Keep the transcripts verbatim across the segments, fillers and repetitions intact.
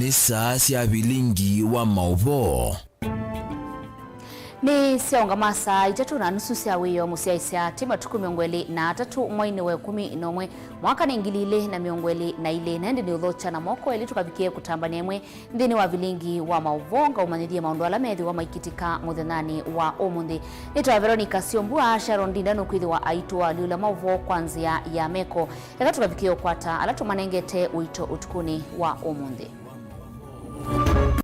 Nĩ saa sya vilingi wa maũvoo. Nĩ syaũngama saa itatũ na nusu sya wĩoo mũsyaĩĩsya. Ti matukũ mĩongo ĩlĩ na atatũ mweinĩ wa ĩkũmi na ũmwe, mwaka nĩ ngili ilĩ na mĩongo ĩlĩ na ilĩ, na ĩndĩ nĩ ũthokya na moko elĩ tũkavikie kũtambania ĩmwe nthĩnĩ wa vilingi wa maũvoo, ngaũmanyĩthie maũndũ ala methĩwa maikĩtĩka mũthenyanĩ wa ũmũnthĩ. Nĩtawa Veronica Syombua. Sharon Ndinda nũkwĩthĩwa aitũalyũla maũvoo kwa nzĩa ya meko. Eka tũkavikie ũkwata ala tũmanengete ũito ũtukũnĩ wa ũmũnthĩ.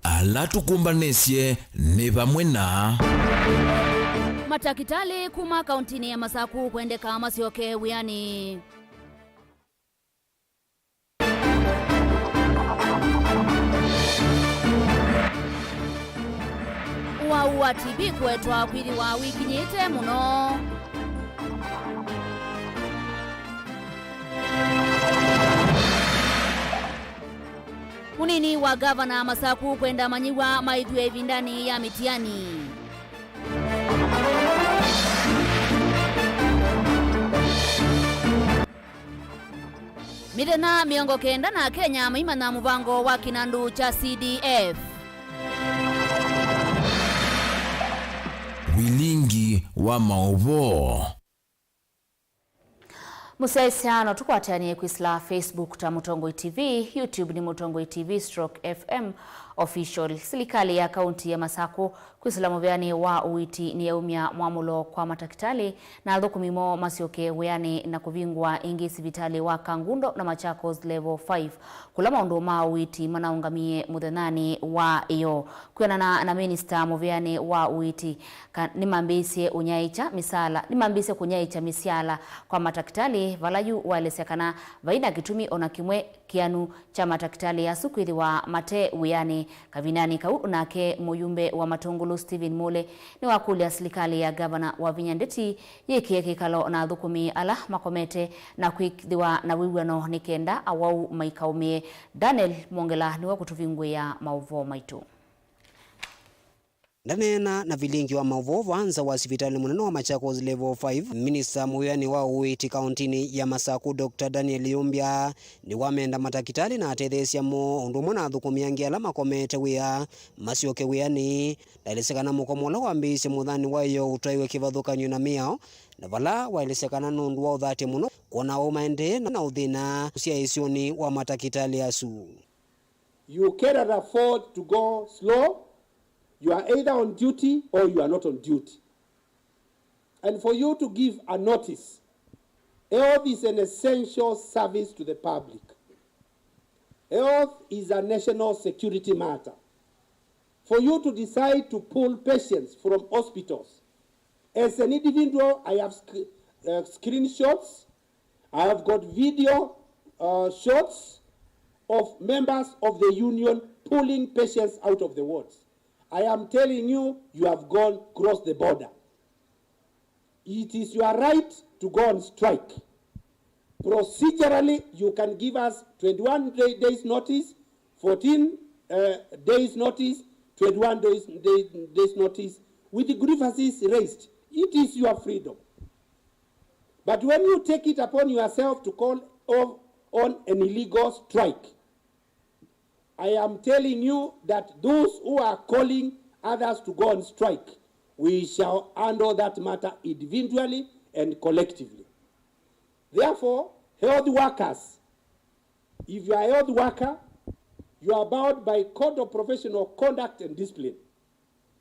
Ala tũkũmbanĩsye nĩ vamwe na. Matakĩtalĩ kuma kauntinĩ ya Masaku kwendeka masyoke wĩanĩ. Ũwau wa T B kũetwa kwĩthĩwa wĩkinyĩte mũno. Mũnini wa ngavana Masaku kwenda amanyĩw'a maĩthw'e ĩvindanĩ ya mĩtiani. Mĩthenya mĩongo kenda na Akenya maimanya mũvango wa kĩnandũ kya C D F. Vilingi wa maũvoo. Mũsyaĩĩsya, no tũkwatanĩe kwĩsĩla Facebook ta Mũtongoi T V, YouTube nĩ Mũtongoi T V stroke F M Official. Silikalĩ ya kaunti ya Masaku kwĩsĩla mũvĩanĩ wa ũiiti nĩyaumya mwamũlo kwa matakĩtalĩ na athũkũmi moo masyoke wĩanĩ na kũvingũa ĩngĩ sivitalĩ wa Kangundo na Machakos Level five, kũla maũndũ ma ũiiti manaũngamie mũthenyanĩ wa ĩyoo. Kwĩanana na minista mũvĩanĩ wa ũiiti, ka-, nĩmambĩĩsye ũnyaĩĩkya mĩsaala, nĩmambĩĩsye kũnyaĩĩkya mĩsyaala kwa matakĩtalĩ, vala yu waelesya kana vai na kĩtumi o na kĩmwe kĩanu kya matakĩtalĩ asu kwĩthĩwa mate wĩanĩ. Kavindanĩ kau, nake mũyumbe wa Matũngũlũ Stephen Mule nĩwakũlya silikalĩ ya Ngavana Wavinya Ndeti yĩkĩe kĩkalo na athũkũmi ala makomete na kwĩthĩwa na wĩw'ano nĩ kenda awau maikaũmĩe. Daniel Mwongela nĩwe ũkũtũvingũĩa maũvoo maitũ. Ndaneena na vilingi wa maũvoo va nza wa sivitalĩ mũnene wa Machakos Level five, minista mũvĩanĩ wa ũiiti kauntinĩ ya Masaku, Doctor Daniel Yumbya, nĩwamenda matakĩtalĩ na atetheesya moo, ũndũ ũmwe na athũkũmi angĩ ala makomete wĩa, masyoke wĩanĩ. Ndaelesya kana mũkomo ũla wambĩĩisye mũthenyanĩ wa ĩyoo ũtwaĩwe kĩvathũkany'o na mĩao, na vala waelesya kana nũndũ wa ũthate mũno kwona o maendee na ũthĩna ũsyaĩĩsyonĩ wa matakĩtalĩ asu. You cannot afford to go slow. You are either on duty or you are not on duty. And for you to give a notice, health is an essential service to the public. Health is a national security matter. For you to decide to pull patients from hospitals, as an individual, I have sc-, uh, screenshots, I have got video, uh, shots of members of the union pulling patients out of the wards. I am telling you, you have gone cross the border. It is your right to go on strike. Procedurally, you can give us twenty-one day-, days notice, fourteen, uh, days notice, twenty-one days, day-, days notice, with the grievances raised. It is your freedom. But when you take it upon yourself to call of, on an illegal strike, I am telling you that those who are calling others to go on strike, we shall handle that matter individually and collectively. Therefore, health workers, if you are a health worker, you are bound by Code of Professional Conduct and Discipline.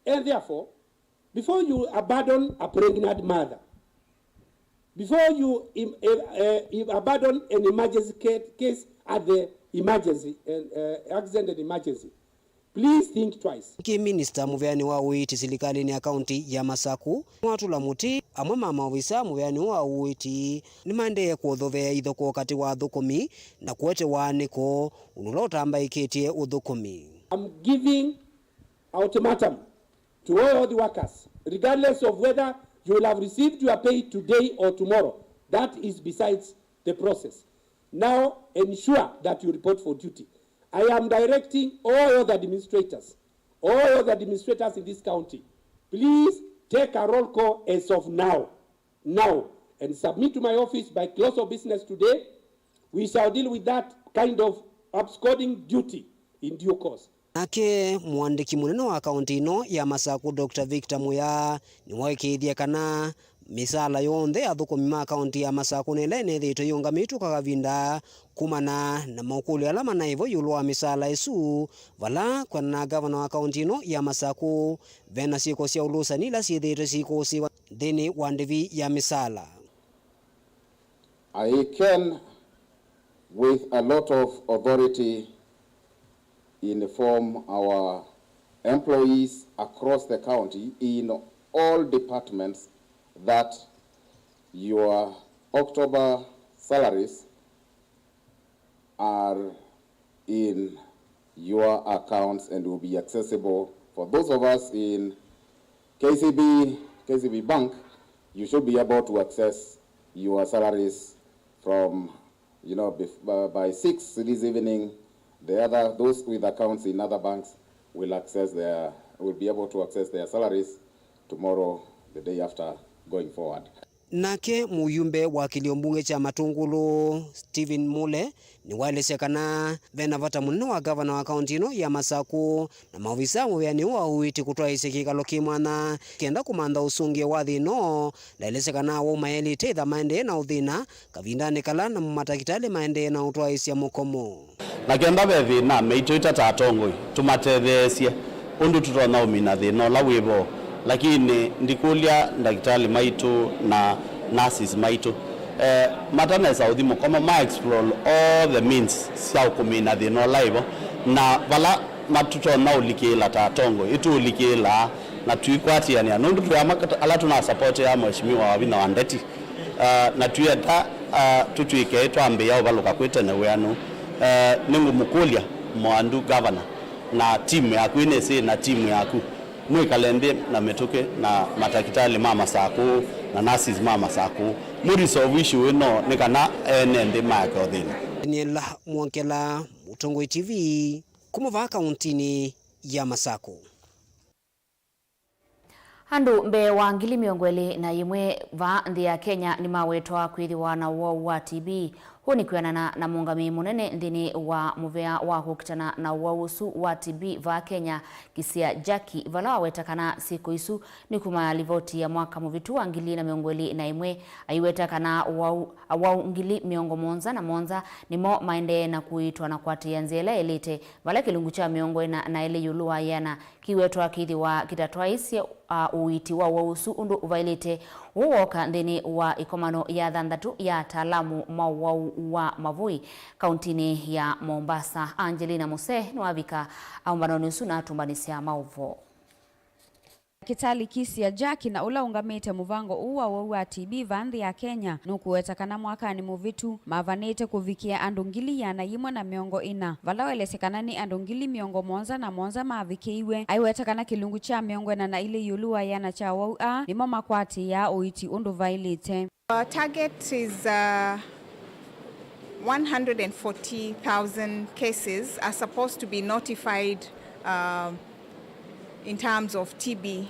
And therefore, before you abandon a pregnant mother, before you im-, eh, eh, you abandon an emergency ca-, case at the emergency, eh, eh, accident and emergency, please think twice. Nĩkĩ minista mũvĩanĩ wa ũiiti silikalĩnĩ ya kaunti ya Masaku nĩwatũla mũtĩ? Amwe ma maovisa mũvĩanĩ wa ũiiti nĩmaendee kũthovea ithokoo katĩ wa athũkũmi na kũete waanĩko ũndũ ũla ũtambaĩkĩtye ũthũkũmi. I'm giving ultimatum to all the workers, regardless of whether you will have received your pay today or tomorrow. That is besides the process. Now ensure that you report for duty. I am directing all health administrators, all health administrators in this county, please take a roll call as of now, now, and submit to my office by close of business today. We shall deal with that kind of absconding duty in due course. Nake mũandĩki mũnene wa kaũntĩ ĩno ya Masakũ, Doctor Victor Muya, nĩwaĩkĩĩthye kana mĩsaala yonthe ya athũkũmi ma kaũntĩ ya Masakũ nĩ ĩla ĩnethĩĩtwe yĩũngamĩtw'e kwa kavinda kumana na maũkũlyo ala manaĩvo ĩũlũ wa mĩsaala ĩsu, vala kwendana na ngavana wa kaũntĩ ĩno ya Masakũ, vena syĩko sya ũlũsani ila syĩthĩĩtwe syĩkũsĩĩwa nthĩnĩ wa ndĩvi ya mĩsaala. I can, with a lot of authority, inform our employees across the county in all departments that your October salaries are in your accounts and will be accessible. For those of us in K C B, K C B Bank, you should be able to access your salaries from, you know, bef-, by, by six this evening. The other, those with accounts in other banks will access their, will be able to access their salaries tomorrow, the day after, going forward. Nake mũyumbe wa kĩlio mbunge kya Matungulu, Stephen Mule, nĩwaelesya kana vena vata mũnene wa ngavana wa kaũntĩ ĩno ya Masakũ na maovisaa wa wĩanĩ wa ũiiti kũtwaĩĩsya kĩkalo kĩ mwanya kenda kũmantha ũsũngĩo wa thĩna ũũ. Ndaelesya kana awau mayaĩlĩte ĩtha maendee na ũthĩna kavindanĩ kala namo matakĩtalĩ maendee na ũtwaĩĩsya mũkomo. Na kenda ve thĩna, maitũ ĩta ta atongoi tũmatetheesye ũndũ tũtonya ũmina thĩna ũla wĩ vo. Lakini ndikũlya ndakĩtalĩ maitũ na nurses maitũ, eh, matanesa ũthi mũkomo, ma explore all the means sya kũmina thĩna ũla wĩ vo, na vala matũtonya ũlikĩĩla ta atongoi, ĩtũũlikĩĩlaa na tũikwatĩanĩa, nũndũ twĩ amwe ala tũnasapotĩaa Mheshimiwa Wavinya wa Ndeti. Ah, na twĩenda, ah, tũtw'ĩke twambĩĩa ũvalũka kwĩ tene wĩanũ. Eh, nĩngũmũkũlya Mwandu Gavana na timu yaku, ĩnĩsĩ na timu yaku, mwĩkale nthĩ na mĩtũkĩ na matakĩtalĩ ma Masakũ na nurses ma Masakũ, mũ resolve issue ĩno nĩ kana ene nthĩ maeke ũthĩna. Daniel Mwongela, Mũtongoi T V, kuma vaa kaũntĩnĩ ya Masakũ. Andũ mbee wa ngili mĩongo ĩlĩ na ĩmwe vaa nthĩ ya Kenya nĩmawetwa kwĩthĩwa na ũwau wa T B. Ũũ nĩ kwĩanana na mũũngamĩi mũnene nthĩnĩ wa mũvea wa kũkitana na ũwau ũsu wa T B vaa Kenya, Kisia Jaki, vala waweta kana syĩko isu nĩ kumana na livoti ya mwaka mũvĩtu wa ngili na mĩongo ĩlĩ na ĩmwe, aiweta kana ũwau, awau ngili mĩongo mũonza na mũonza nĩmo maendee na kũiitwa na kũatĩĩa nzĩa ĩla yaĩlĩte, vala kĩlungu kya mĩongo ĩna na ĩlĩ ĩũlũ wa ĩana kĩwetwa kĩthĩwa kĩtatwaĩĩsye, a, ũiiti wa ũwau ũsu ũndũ ũvaĩlĩte. Ũũ wooka nthĩnĩ wa ĩkomano ya thanthatũ ya ataalamu ma ũwau wa mavũi kaũntĩnĩ ya Mombasa. Angelina Muse nĩwavika aũmbanonĩ ũsu na atũmbanĩsya maũvoo. Ndakĩtalĩ Kisia Jaki, na ũla ũngamĩte mũvango ũũ wa ũwau wa T B vaa nthĩ ya Kenya, nũkũweta kana mwakanĩ mũvĩtu mavanĩte kũvikĩa andũ ngili ĩana yĩmwe na mĩongo ĩna, vala waelesya kana nĩ andũ ngili mĩongo mũonza na mũonza mavikĩiwe. Aiweta kana kĩlungu kya mĩongo ĩna na ilĩ ĩũlũ wa ĩana kya awau aa nĩmo makwatĩĩaa ũiiti ũndũ vaĩlĩte. Our target is, uh, one hundred and forty thousand cases are supposed to be notified, uh, in terms of T B,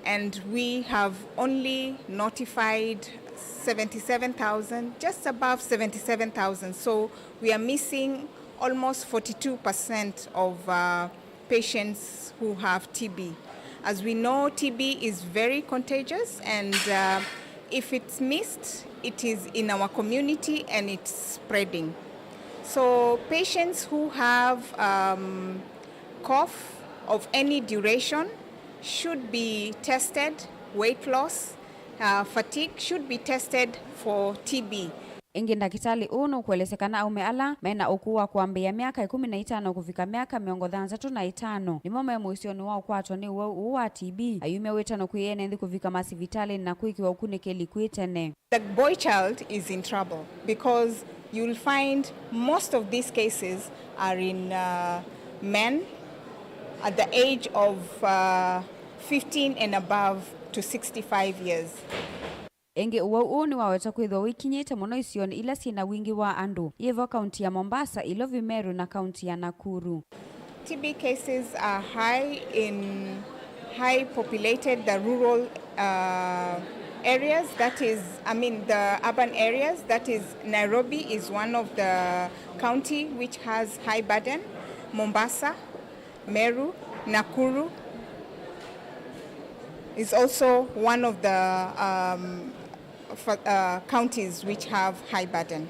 and we have only notified seventy-seven thousand, just above seventy-seven thousand. So we are missing almost forty-two percent of, uh, patients who have T B. As we know, T B is very contagious, and, uh, if it's missed, it is in our community and it's spreading. So patients who have, um, cough of any duration should be tested, weight loss, uh, fatigue should be tested for T B. Ĩngĩ, ndakĩtalĩ ũũ nũkũelesya kana aũme ala mena ũkũũ wa kwambĩĩa myaka ĩkũmi na itano kũvika myaka mĩongo thanthatũ na ĩtano nĩmo me mũisyonĩ wa ũkwatwa nĩ ũwau ũũ wa T B. Ayumya wĩtano kwĩ ene nthĩ kũvika masivitalĩnĩ na kwĩkĩwa ũkunĩkĩli kwĩ tene. The boy child is in trouble because you'll find most of these cases are in, uh, men at the age of, uh, fifteen and above to sixty-five years. Ĩngĩ, ũwau ũũ nĩwawetwa kwĩthĩwa wĩkinyĩte mũno isionĩ ila syĩ na wingĩ wa andũ, yĩvo kaunti ya Mombasa, Ilovi, Meru, na kaunti ya Nakuru. T B cases are high in high populated, the rural, uh, areas, that is, I mean, the urban areas, that is, Nairobi is one of the county which has high burden. Mombasa, Meru, Nakuru is also one of the, um, fa-, uh, counties which have high burden.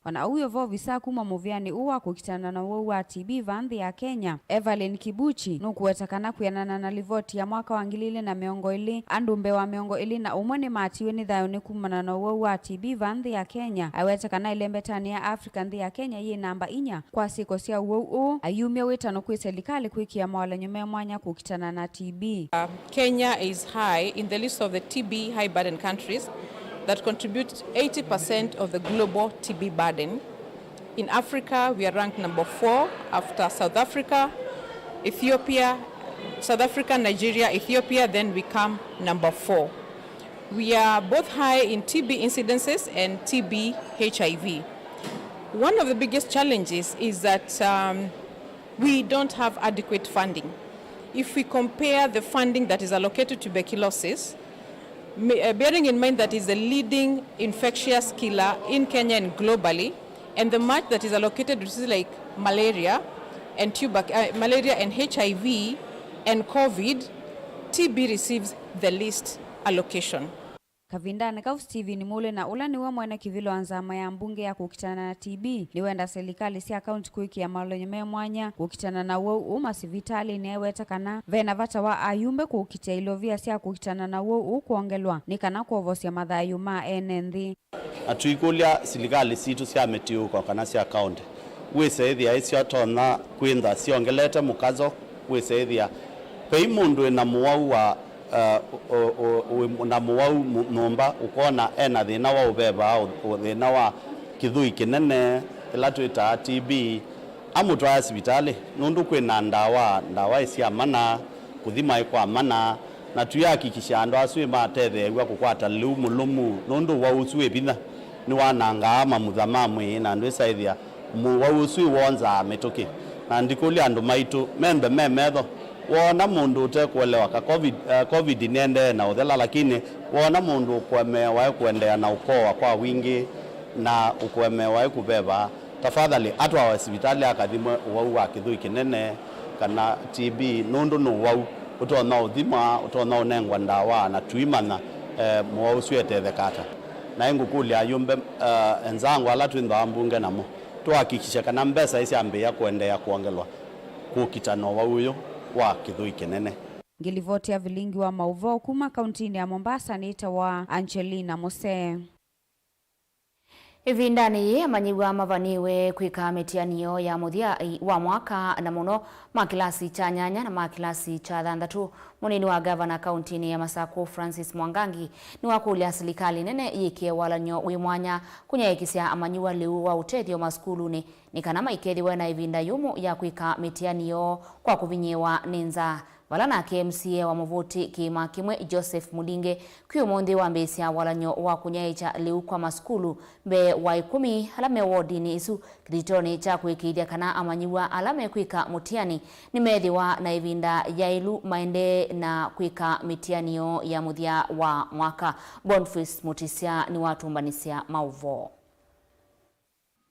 O na ũu wĩ vo, ovisa kuma mũvĩanĩ ũũ wa kũkitana na ũwau wa T B vaa nthĩ ya Kenya, Evelyn Kibuchi, nũkũweta kana kwĩanana na livoti ya mwaka wa ngili ilĩ na mĩongo ĩlĩ, andũ mbee wa mĩongo ĩlĩ na ũmwe nĩmatiwe nĩ thayũnĩ kumana na ũwau wa T B vaa nthĩ ya Kenya. Aweta kana ĩlembetanĩ ya Africa, nthĩ ya Kenya yĩ namba inya kwa syĩko sya ũwau ũũ, ayumya wĩtano kwĩ silikalĩ kwĩkĩa mawalany'o me mwanya kũkitana na T B. Kenya is high in the list of the T B high burden countries that contribute eighty percent of the global T B burden. In Africa, we are ranked number four after South Africa, Ethiopia, South Africa, Nigeria, Ethiopia, then we come number four. We are both high in T B incidences and T B H I V. One of the biggest challenges is that, um, we don't have adequate funding. If we compare the funding that is allocated to tuberculosis, ma-, uh, bearing in mind that is the leading infectious killer in Kenya and globally, and the much that is allocated to diseases like malaria and tuberc-, uh, malaria and H I V and COVID, T B receives the least allocation. Kavindanĩ kau, Stephen Mule, na ũla nĩwe mwene kĩvĩlo wa nzama ya mbunge ya kũkitana na T B, nĩwenda silikalĩ sya kaunti kwĩkĩa mawalany'o me mwanya kũkitana na ũwau ũũ masivitalĩnĩ, eweta kana ve na vata wa ayumbe kũkitĩa ilovia sya kũkitana na ũwau ũũ kwongelwa nĩ kana kwovosya mathayũ ma ene nthĩ. Na tũikũlya silikalĩ sitũ sya mĩtiũko kana sya kaunti, wĩse ĩthĩa ĩsyotonya kwĩntha syongelete mũkazo, wĩse ĩthĩa vei mũndũ wĩ na mũwau wa, uh, ũ-, ũ-, ũ-, wĩ na mũwau mu-, nyũmba, ũkona e na thĩna wa ũveva, ũ-, ũ-, thĩna wa kĩthũi kĩnene, ĩla twĩtaa T B, amũtwae sivitalĩ, nũndũ kwĩ na ndawa, ndawa ĩ sya mana, kũthima ĩ kwa mana, na tũyakikisha andũ asu nĩmatetheew'a kũkwata lĩu mũlũmu, nũndũ ũwau ũsu wĩ vinya nĩwanangaa mamutha ma mwĩĩ, na ndwĩsa ĩthĩa mũwau ũsu wonzaa mĩtũkĩ. Na ndikũlya andũ maitũ membe me metho, woona mũndũ ũtekũelewa ka COVID, eh, COVID nĩendee na ũthela, lakini woona mũndũ ũkũemeewa ĩ kũendeea na ũkooa kwa wingĩ na ũkũemeewa ĩ kũveva, tafadhali atwawe sivitalĩ akathimwe ũwau wa kĩthũi kĩnene kana T B, nũndũ nĩ ũwau ũtonya ũthimwa, ũtonya ũnengwa ndawa, na tũimanya, eh, mũwau ũsu etetheka ata. Na ĩngũkũlya ayumbe, eh, enzangu ala twĩnthawa mbunge namo, tũhakikishe kana mbesa ii syambĩĩa kũendeea kwongelwa kũkita na ũwau ũyũ wa kĩthũi kĩnene. Ngĩlivoti ya vilingi wa maũvoo kuma kauntinĩ ya Mombasa nĩtawa Angelina Musee. Ĩvindanĩ yĩĩ, amanyĩw'a mavanĩĩwe kwĩka mĩtiani yoo ya mũthya wa mwaka, na mũno ma kĩlasi kya nyanya na ma kĩlasi kya thanthatũ. Mũnini wa ngavana kauntinĩ ya Masakũ, Francis Mwangangi, nĩwakũlya silikalĩ nene yĩkĩe walany'o wĩ mwanya kũnyaĩĩkĩsya amanyĩw'a lĩu wa ũtethyo masukulunĩ, nĩ kana maikethĩwe na ĩvinda yũmũ ya kwĩka mĩtiani yoo kwa kũvinyĩĩwa nĩ nzaa. Vala nake M C A wa Mũvũti kĩĩma kĩmwe, Joseph Mulinge, kwĩ ũmũnthĩ wambĩĩsya walany'o wa kũnyaĩĩkya lĩu kwa masukulu mbee wa ĩkũmi ala me wodinĩ ĩsu, kĩthitoonĩ kya kũĩkĩĩthya kana amanyĩw'a ala mekwĩka mũtiani nĩmethĩwa na ĩvinda yaĩlu maendee na kwĩka mĩtiani yoo ya mũthya wa mwaka. Boniface Mutisya nĩwatũmbanĩsya maũvoo.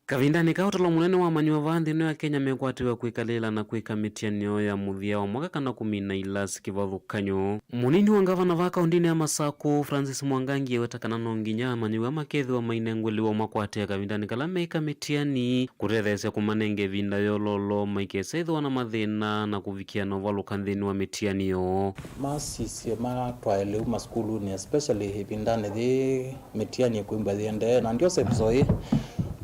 Kavindanĩ kaa, ũtalo mũnene wa amanyĩw'a vaa nthĩ ĩno ya Kenya mekwatĩwe kwĩkalĩla na kwĩka mĩtiani yoo ya mũthya wa mwaka kana kũmina ilasi kĩvathũkany'o. Mũnini wa ngavana vaa kauntinĩ ya Masakũ, Francis Mwangangi, eweta kana no nginya amanyĩw'a makethĩwa mainengwe lĩu wa makwatĩa kavindanĩ kala meĩka mĩtiani, kũtetheesya kũmanenga ĩvinda yololo maikesa ĩthĩwa na mathĩna na kũvikĩa na ũvalũka nthĩnĩ wa mĩtiani yoo. Masisye matwae lĩu masukulunĩ, especially ĩvindanĩ yĩĩ mĩtiani ĩkwĩmbwa yĩendee, na ndio episode ĩĩ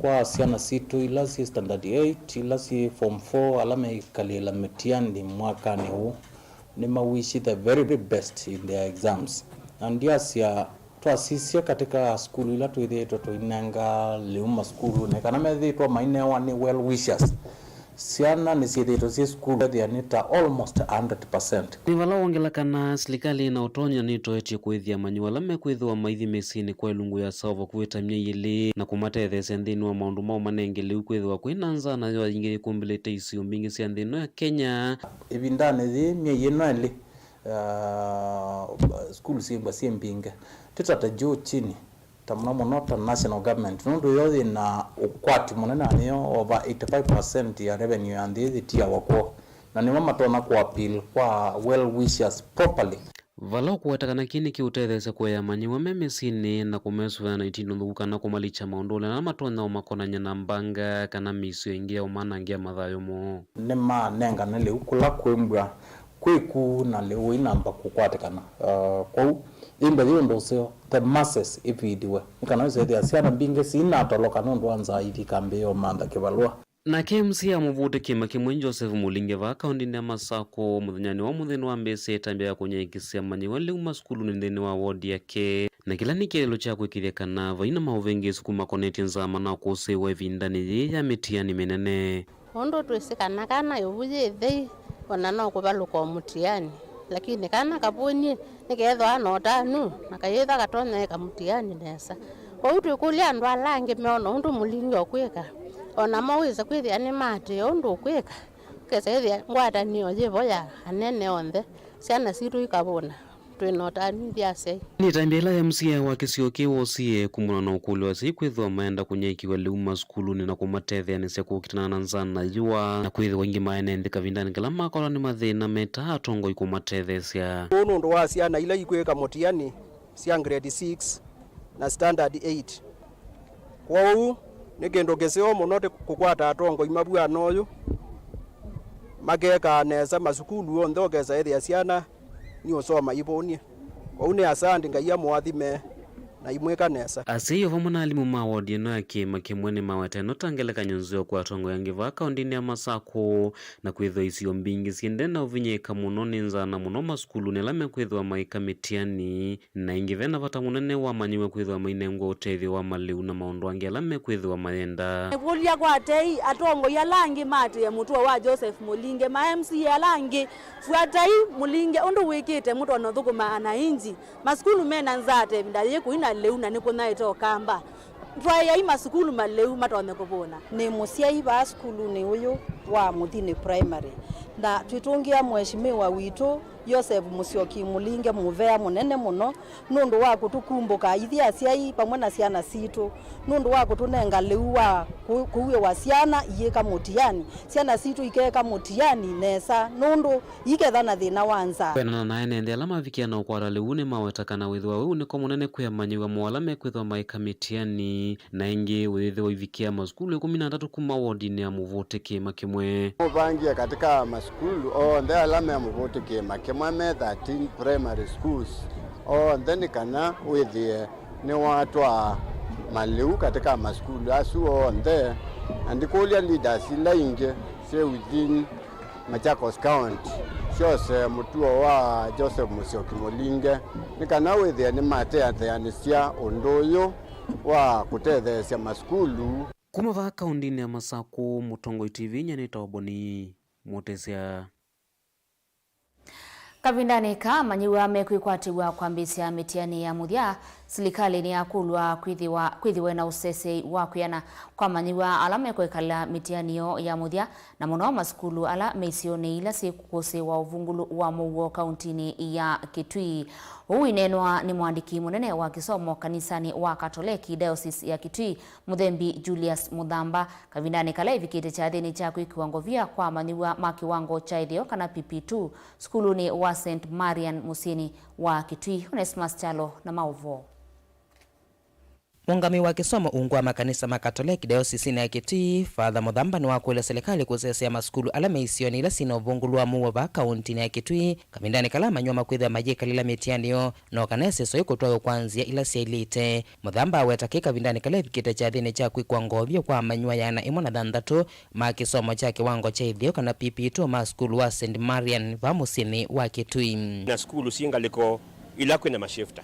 kwa syana sitũ ila syĩ standard eight, ila syĩ form four, ala meikalĩla mĩtiani mwakanĩ ũũ, nĩmawishĩ the very best in their exams. Na ndiasya, twasisya katika sukulu ila twĩthĩĩtwe tũinenga lĩu masukulunĩ, kana methĩĩtwe mainewa nĩ well wishers, syana nĩsyĩthĩĩtwe syĩ sukulu ethĩa nĩ ta almost a hundred percent. Nĩ vala wongela kana silikalĩ ĩna ũtonyi na nĩtoetye kũĩthya amanyĩw'a ala mekwĩthĩwa maithi mĩsyĩnĩ kwa ĩlungu ya sawa vakuvĩ ta myei ĩlĩ, na kũmatetheesya nthĩnĩ wa maũndũ ma ũmanenge lĩu kwĩthĩwa kwĩ na nzaa nayo aingĩ yĩkumbĩlĩte isio mbingĩ sya nthĩ ĩno ya Kenya. Ĩvindanĩ yĩĩ, myei ĩno ĩlĩ, ah, sukulu syĩmbwa syĩ mbingĩ. Tĩtate juu chini, ta mũno mũno ta national government, nũndũ yo yĩ na ũkwati mũnene na nĩyo over eighty-five percent ya revenue ya nthĩ yĩtiawa kwoo, na nĩmo matonya kũ appeal kwa well wishers properly. Vala ũkũweta kana kĩĩ nĩkĩũtetheesya kũea amanyĩw'a me mĩsyĩnĩ na kũmesũvĩa na itina nthũku kana kũmalikya maũndũnĩ ala matonya ũmakonany'a na mbanga kana mĩisyo ĩngĩ ya ũmanangĩa mathayũ moo. Nĩmanengane lĩu kũla kwĩ mbwa kwĩku na lĩu ĩnamba kũkwatĩkana. Uh, kwoou ĩmbwa yĩ ũndũ ũseo, the masses ĩvidiwe nĩ kana wĩsethĩa syana mbingĩ siinatoloka nũndũ wa nzaa ithi kambĩĩa ũmantha kĩvalũa. Nake M C A wa Mũvũtĩ Kĩĩma Kĩmwe Joseph Mũlinge vaa kaũndĩnĩ ya Masakũ mũthenyanĩ wa ũmũnthĩ nĩwambĩĩsye ĩtambya ya kũnyaĩĩkĩsya amanyĩw'a lĩu masukulunĩ nthĩnĩ wa wodi yake, na kĩla nĩ kĩeleelo kya kwĩkĩĩthya kana vai na maũvĩngĩĩsu kuma makonetye nzaa manaũkũsĩĩwa ĩvindanĩ yĩĩ ya mĩtiani mĩnene. Ũndũ twĩsĩ kana kana ĩvu yĩ ĩthei, o na no kũvalũka o mũtiani, lakini kana kavũnie nĩkeethĩwa na ũtanu na kayĩthwa katonya ĩka mũtiani nesa. Kwoou twĩkũlya andũ ala angĩ meona ũndũ Mũlinge ũkwĩka, o namo wĩse kwĩthĩa nĩmaatĩĩa ũndũ ũkwĩka, ũkesa ĩthĩa ngwatanĩo yĩ vo ya anene onthe, syana sitũ ikavũna. Twĩ na ũtanu ithyĩ asyai. Nĩ ĩtambya ĩla M C A wa kĩsio kĩĩ wosie kumana na ũkũlyo wa asyai kwĩthĩwa maenda kũnyaĩĩkĩw'a lĩu masukulunĩ na kũmatetheanĩsya kũkitana na nzaa na yũa, na kwĩthĩwa aingĩ ma ene nthĩ kavindanĩ kala makolwa nĩ mathĩna meta atongoi kũmatetheesya. Ũũ nũndũ wa syana ila ikwĩka mũtiani sya grade six na standard eight. Kwoou nĩ kĩndũ kĩseo mũno tĩ kũkwata atongoi mavw'ano ũyũ makekaa nesa masukulu onthe, ũkesa ĩthĩa syana nĩũsoma ivũnie. Kwoou nĩ asandi, Ngai amũathime na imwĩka nesa. Asyai o vamwe na alimũ ma wodi ĩno ya Kĩĩma Kĩmwe nĩmaweta ĩno ta ngelekany'o nzeo kwa atongoi angĩ vaa kaũndĩnĩ ya Masakũ, na kwĩthĩwa isio mbingĩ syĩendee na ũvinyĩĩka mũno nĩ nzaa na mũno masukulunĩ ala mekwĩthĩwa maĩka mĩtiani, na ĩngĩ ve na vata mũnene wa amanyĩw'a kwĩthĩwa mainengwa ũtethyo wa malĩu na maũndũ angĩ ala mekwĩthĩwa mayenda. Nĩkũlya kwa tei atongoi ala angĩ maatĩĩe mũtuo wa Joseph Mũlinge, ma M C A ala angĩ, fuatai Mũlinge ũndũ wĩkĩte, mũtonya ũthũkũma anainji. Masukulu me na nzaa ta ĩvinda yĩĩ kũi na lĩu na nĩkũnyaĩĩte Ũkamba. Twaĩai masukulu malĩu matonye kũvũna. Nĩ mũsyai vaa sukulunĩ ũyũ wa Mũthini Primary, na twĩtũngĩa Mheshimiwa witũ Joseph Mũsyoki Mũlinge mũvea mũnene mũno nũndũ wa kũtũkumbũka ithyĩ asyai vamwe na syana sitũ, nũndũ wa kũtũnenga lĩu wa kũ-, kũuĩwa syana iyĩka mũtiani, syana sitũ ikeka mũtiani nesa nũndũ iketha na thĩna wa nzaa. Kwĩanana na ene nthĩ ala mavikĩa na ũkwata lĩu nĩmaweta kana wĩthĩwa wĩu nĩko mũnene kwĩ amanyĩw'a moo ala mekwĩthĩwa maĩka mĩtiani, na ĩngĩ ũyĩthĩwa ivikĩa masukulu ĩkũmi na atatũ kuma wodinĩ ya Mũvũtĩ Kĩĩma Kĩmwe. Mũvangie katika masukulu onthe ala me Mũvũtĩ Kĩĩma Kĩmwe me thirteen primary schools onthe nĩ kana wĩthĩe nĩwatwaa malĩu katika masukulu asu onthe, na ndikũlya leaders ila ingĩ syĩ within Machakos County syose mũtuo wa Joseph Mũsyoki Mũlinge nĩ kana wĩthĩe nĩmatetheanĩsya ũndũ ũyũ wa kũtetheesya masukulu. Kuma vaa kaũndĩnĩ ya Masakũ, Mũtongoi T V, nyie nĩtawa Boni Mũtĩsya. Kavindanĩ kaa amanyĩw'a mekwĩkwatĩw'a kwambĩĩsya mĩtiani ya mũthya, silikalĩ nĩyakũlw'a kwĩthĩwa, kwĩthĩwe na ũseseĩ wa kwĩana kwa amanyĩw'a ala mekwĩkalĩla mĩtiani yoo ya mũthya, na mũno masukulu ala me isionĩ ila syĩ kũsĩ wa ũvungũlu wa mũuo kauntinĩ ya Kitui. Ũu ineenwa nĩ mũandĩki mũnene wa kĩsomo kanisanĩ wa Katoleki Diocese ya Kitui, Mũthembi Julius Mũthamba, kavindanĩ kala evikĩte kyathĩnĩ kya kwĩkĩwa ngovia kwa amanyĩw'a ma kĩwango kya ĩtheo kana P P two sukulunĩ wa Saint Marian mũsyĩnĩ wa Kitui. Onesmus Kyalo na maũvoo. Mũũngamĩi wa kĩsomo ungu wa makanisa ma Katoleki diosesinĩ ya Kitui, Father Mũthamba nĩwakũlya silikalĩ kũsesea masukulu ala me isionĩ ila syĩna ũvungũlu wa mũuo vaa kauntinĩ ya Kitui, kavindanĩ kala amanyĩw'a makwĩthĩwa mayĩkalĩla mĩtiani yoo, no kana ĩseso ĩkũtwaĩwa kwa nzĩa ila syaĩlĩte. Mũthamba aweta kĩ kavindanĩ kala evikĩte kyathĩnĩ kya kwĩkwa ngovia kwa amanyĩw'a ĩana ĩmwe na thanthatũ ma kĩsomo kya kĩwango kya ĩtheo kana P P two ma sukulu wa Saint Marian vaa mũsyĩnĩ wa Kitui. Na sukulu syĩ ngalĩko ila kwĩna mashifta,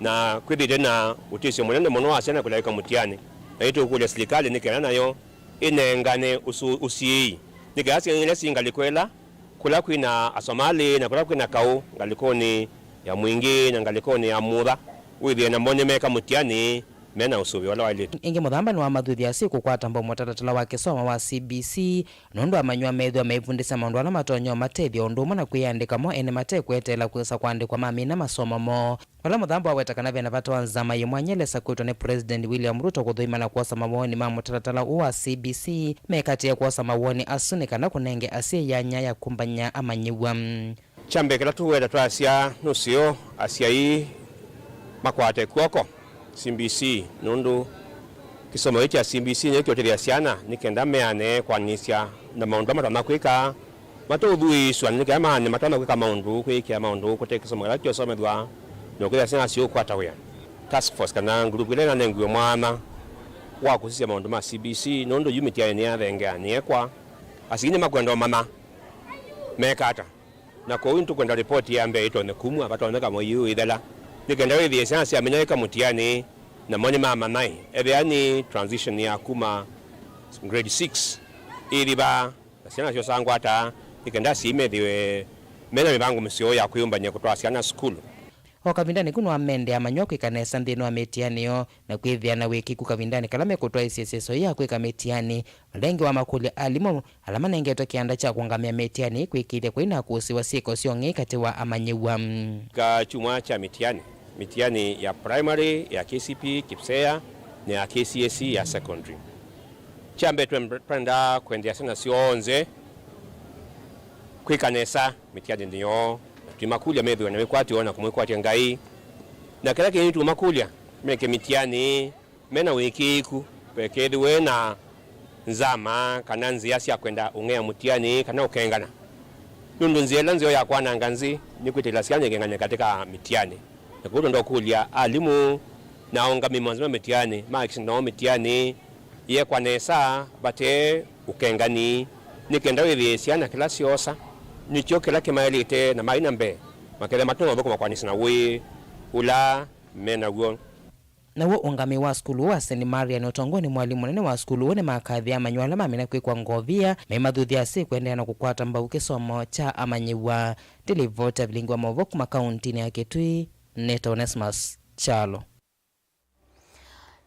na kwĩthĩĩtwe na ũtĩsyo mũnene mũno wa syana kũlaĩka mũtiani, na nĩtũkũlya silikalĩ nĩ kana nayo ĩnengane ũsu-, ũsiĩi nĩ kana syana ila syĩ ngalĩko ĩla kũla kwĩna Asomalĩ na kũla kwĩna kaũ ngalĩkonĩ ya Mwingĩ na ngalĩkonĩ ya Mutha, wĩthĩe namo nĩmeka mũtiani me na ũsũvĩo ũla waĩlĩte. Ĩngĩ, Mũthamba nĩwamathuthya asyai kũkwata mbau mũtalatala wa kĩsomo wa C B C nũndũ amanyĩw'a methĩwa meivundĩsya maũndũ ala matonya ũmatethya ũndũ ũmwe na kwĩyandĩka mo ene matekweteela kwĩsa kũandĩkwa mamina masomo moo. Vala Mũthamba waweta kana vena vata wa nzama yĩ mwanya ĩla ĩsakũĩtwe nĩ President William Ruto kũthũima na kwosa mawoni ma mũtalatala ũũ wa C B C, mekatĩe kwosa mawoni asu nĩ kana kũnenge asyai yanya ya kũmbany'a amanyĩw'a. Kya mbee kĩla tũweta twasya nũseo asyai makwate kw'oko C B C, nũndũ kĩsomo kĩĩ kya C B C nĩkyo kĩũtethya syana nĩ kenda meane kwanĩsya na maũndũ ala matonya kwĩka, mataũthuĩĩsw'a nĩ kenda maane matonya kwĩka maũndũ, kwĩkĩa maũndũ kũte kĩsomo kĩla kyosomethw'a, na ũkethĩa syana syĩũkwata wĩa. Task force kana ngulupu ĩla ĩnanengiwe mwanya wa kũsisya maũndũ ma C B C, nũndũ yu mĩtiani nĩyathengeanĩe kwa, asyai nĩmakwenda ũmanya meka ata. Na kwoou nĩtũkwenda ripoti ya mbee ĩtonye kumw'a, vatonyeka mwei ũũ ĩthela, nĩ kenda wĩthĩe syana syamina ĩka mũtiani, namo nĩmamanya ethĩa nĩ transition ya kuma grade six ĩthi vaa, na syana syosaa ngwata, nĩ kenda asyai methĩwe me na mĩvango mĩseo ya kwĩyũmbany'a kũtwaa syana sukulu. O kavindanĩ kau nĩwamendee amanyĩw'a kwĩka nesa nthĩnĩ wa mĩtiani yoo na kwĩthĩa na wĩkĩku kavindanĩ kala mekũtwaĩĩsya ĩseso ya kwĩka mĩtiani. Valengĩ wamakũlya alimũ ala manengetwe kĩanda kya kũũngamĩa mĩtiani kwĩkĩĩthya kwĩ na kũsĩwa syĩko syong'ei katĩ wa amanyĩw'a. Ka kyumwa kya mĩtiani, mĩtiani ya primary, ya K C P, KPSEA, na ya K C S E ya secondary. Kya mbee, twe-, twendaa kwendeea syana syonthe kwĩka nesa mĩtianinĩ yoo, na tũimakũlya methĩwe na wĩkwatyo na kũmwĩkwatya Ngai. Na kĩla kĩngĩ tũimakũlya meke mĩtiani me na wĩkĩĩku, ve kethĩwe na nzama kana nzĩa sya kwenda ũng'ea mũtiani kana ũkengana. Nũndũ nzĩa ĩla nzeo ya kwananga nzĩ nĩ kwĩtĩkĩla syana ikengane katĩ ka mĩtiani. Na kwoou twenda ũkũlya alimũ na aũngamĩi monthe ma mĩtiani mahakikishe nao mĩtiani yekwa nesa vate ũkengani, nĩ kenda wĩthĩe syana kĩla syoosa nĩkyo kĩla kĩmaĩlĩte na mai na mbee makethĩa matonya ũthũkũma kwanĩsya na ũĩ ũla me naw'o. Naw'o ũngamĩi wa sukulu ũũ wa Saint Marian ũtongoew'e nĩ mwalimũ mũnene wa sukulu ũũ nĩmakathĩa amanyĩw'a ala mamina kwĩkwa ngovia maimathuthya asyai kũendeea na kũkwata mbau kĩsomo kya amanyĩw'a. Ndilivoti ya vilingi wa maũvoo kuma kauntinĩ ya Kitui, nĩtawa Onesmus Kyalo.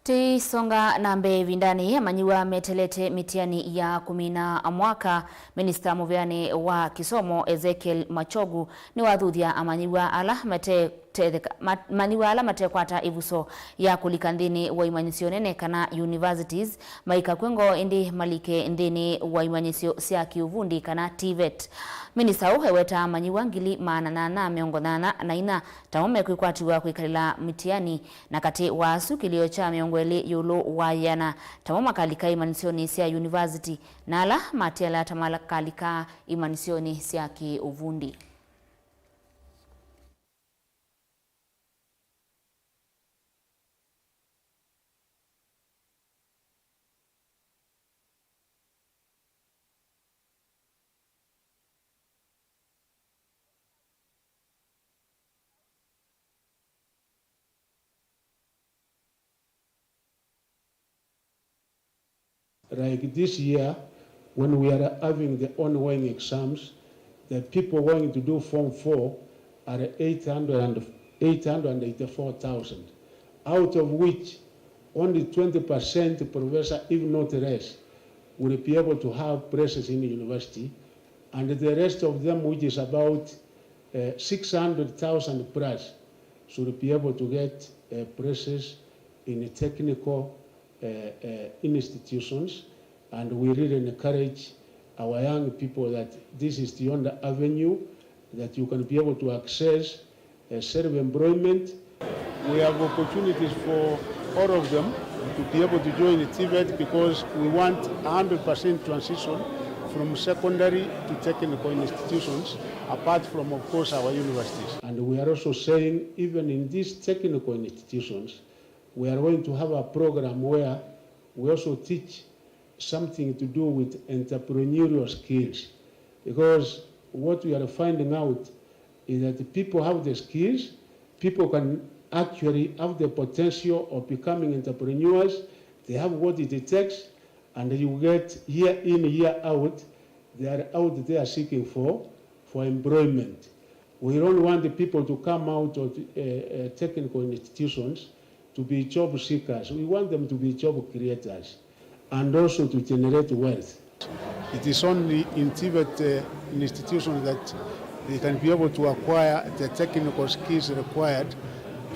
Tũisonga na mbee ĩvindanĩ yĩĩ, amanyĩw'a meteelete mĩtiani ya kũmina mwaka, minista mũvĩanĩ wa kĩsomo Ezekiel Machogu nĩwathuthya amanyĩw'a ala mate- tetheka, ma-, manyĩw'a ala matekwata ĩvuso ya kũlika nthĩnĩ wa imanyĩsyo nene kana universities, maikakw'e ngoo ĩndĩ malike nthĩnĩ wa imanyĩsyo sya kĩũvundi kana TVET. Minista ũũ ewetaa amanyĩw'a ngili maana nyanya mĩongo nyanya na inya tamo mekwĩkwatĩw'a kwĩkalĩla mĩtiani, na katĩ wa asu kĩlĩo kya mĩongo ĩlĩ ĩũlũ wa ĩana tamo makalika imanyĩsyonĩ sya university, na ala matialaa ta makalika imanyĩsyonĩ sya kĩũvundi. Like this year, when we are having the ongoing exams, the people going to do Form four are eight hundred and, eight hundred and eighty-four thousand, out of which only twenty percent, Professor, if not less, will be able to have places in university, and the rest of them, which is about, uh, six hundred thousand plus, should be able to get, uh, places in technical, uh, uh, institutions, and we really encourage our young people that this is the only avenue that you can be able to access, uh, self-employment. We have opportunities for all of them to be able to join TVET because we want a hundred percent transition from secondary to technical institutions, apart from, of course, our universities. And we are also saying, even in these technical institutions, we are going to have a program where we also teach something to do with entrepreneurial skills, because what we are finding out is that people have the skills, people can actually have the potential of becoming entrepreneurs, they have what it takes, and you get year in, year out, they are out there seeking for, for employment. We don't want the people to come out of, uh, uh, technical institutions to be job seekers. We want them to be job creators and also to generate wealth. It is only in TVET, uh, institutions that they can be able to acquire the technical skills required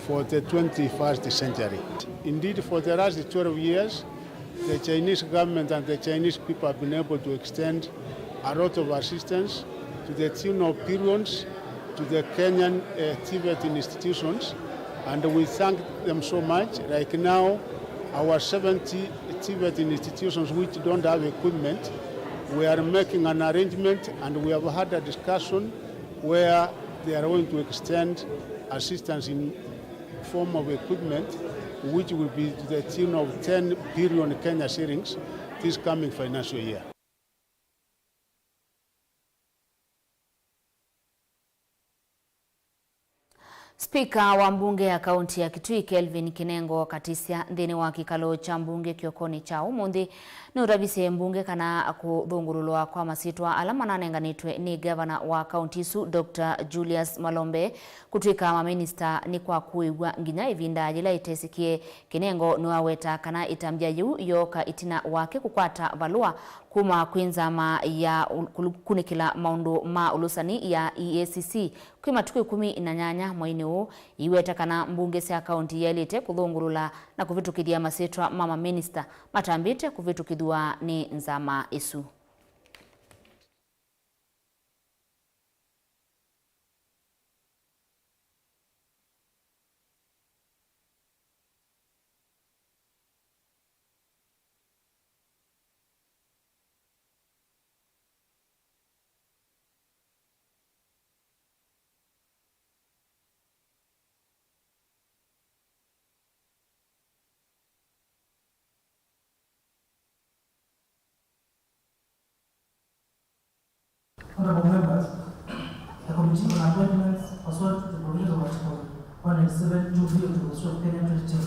for the twenty-first century. Indeed, for the last twelve years, the Chinese government and the Chinese people have been able to extend a lot of assistance to the tune of billions to the Kenyan, uh, TVET institutions, and we thank them so much. Like now, our seventy TVET institutions which don't have equipment, we are making an arrangement, and we have had a discussion where they are going to extend assistance in form of equipment, which will be to the tune of ten billion Kenya shillings this coming financial year. Spika wa mbunge ya kaunti ya Kitui, Kelvin Kinengo Katisya, nthĩnĩ wa kĩkalo kya mbunge kĩokonĩ kya ũmũnthĩ, nĩũtavisye mbunge kana kũthũngũlũlwa kwa masyĩtwa ala mananenganĩtwe nĩ ngavana wa kaunti ĩsu, Doctor Julius Malombe, kũtw'ĩka maminista nĩ kwa kũĩw'a nginya ĩvinda yĩla ĩtesĩkĩe. Kinengo nĩwaweta kana ĩtambya yĩu yooka ĩtina wake kũkwata valũa kuma kwĩ nzama ya ũ-, kũlu-, kunĩkĩla maũndũ ma ũlũsani ya E A C C. Kwĩ matukũ ĩkũmi na nyanya mweinĩ ũũ, iweta kana mbunge sya kaunti yaĩlĩte kũthũngũlũla na kũvĩtũkĩthya masyĩtwa ma maminista matambĩte kũvĩtũkĩthw'a nĩ nzama ĩsu. Honorable members, the Committee on Appointments, pursuant to the provisions of Article one ninety-seven two B of the Constitution of Kenya twenty ten,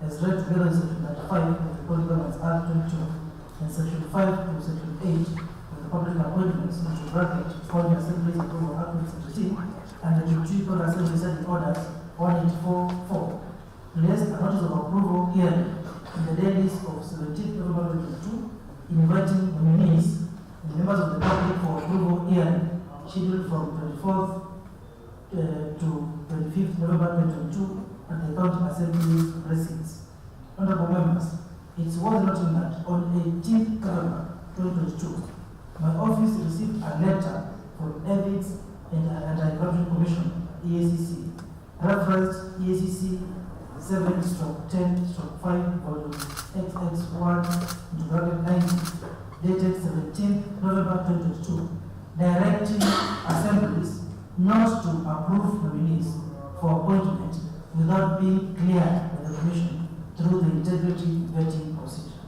has read together with Section thirty-five of the Public Governance Act twenty twelve and Section five to Section eight of the Public Appointments, into bracket, Foreign Assemblies Approval Act twenty seventeen, and the twenty-two Public Assembly Standing Orders one eight four four, placed a notice of approval hearing in the Daily List of seventeenth November twenty twenty-two, inviting nominees and members of the public for approval hearing scheduled from twenty-fourth, uh, to twenty-fifth November twenty twenty-two at the County Assembly precincts. Honorable members, it's worth noting that on eighteenth November twenty twenty-two, my office received a letter from Ethics and Anti-Corruption Commission, E A C C, referenced E A C C seven stroke ten stroke five, volume X X one, into bracket ninety, dated seventeenth November twenty twenty-two, directing assemblies not to approve nominees for appointment without being cleared by the Commission through the integrity vetting procedure.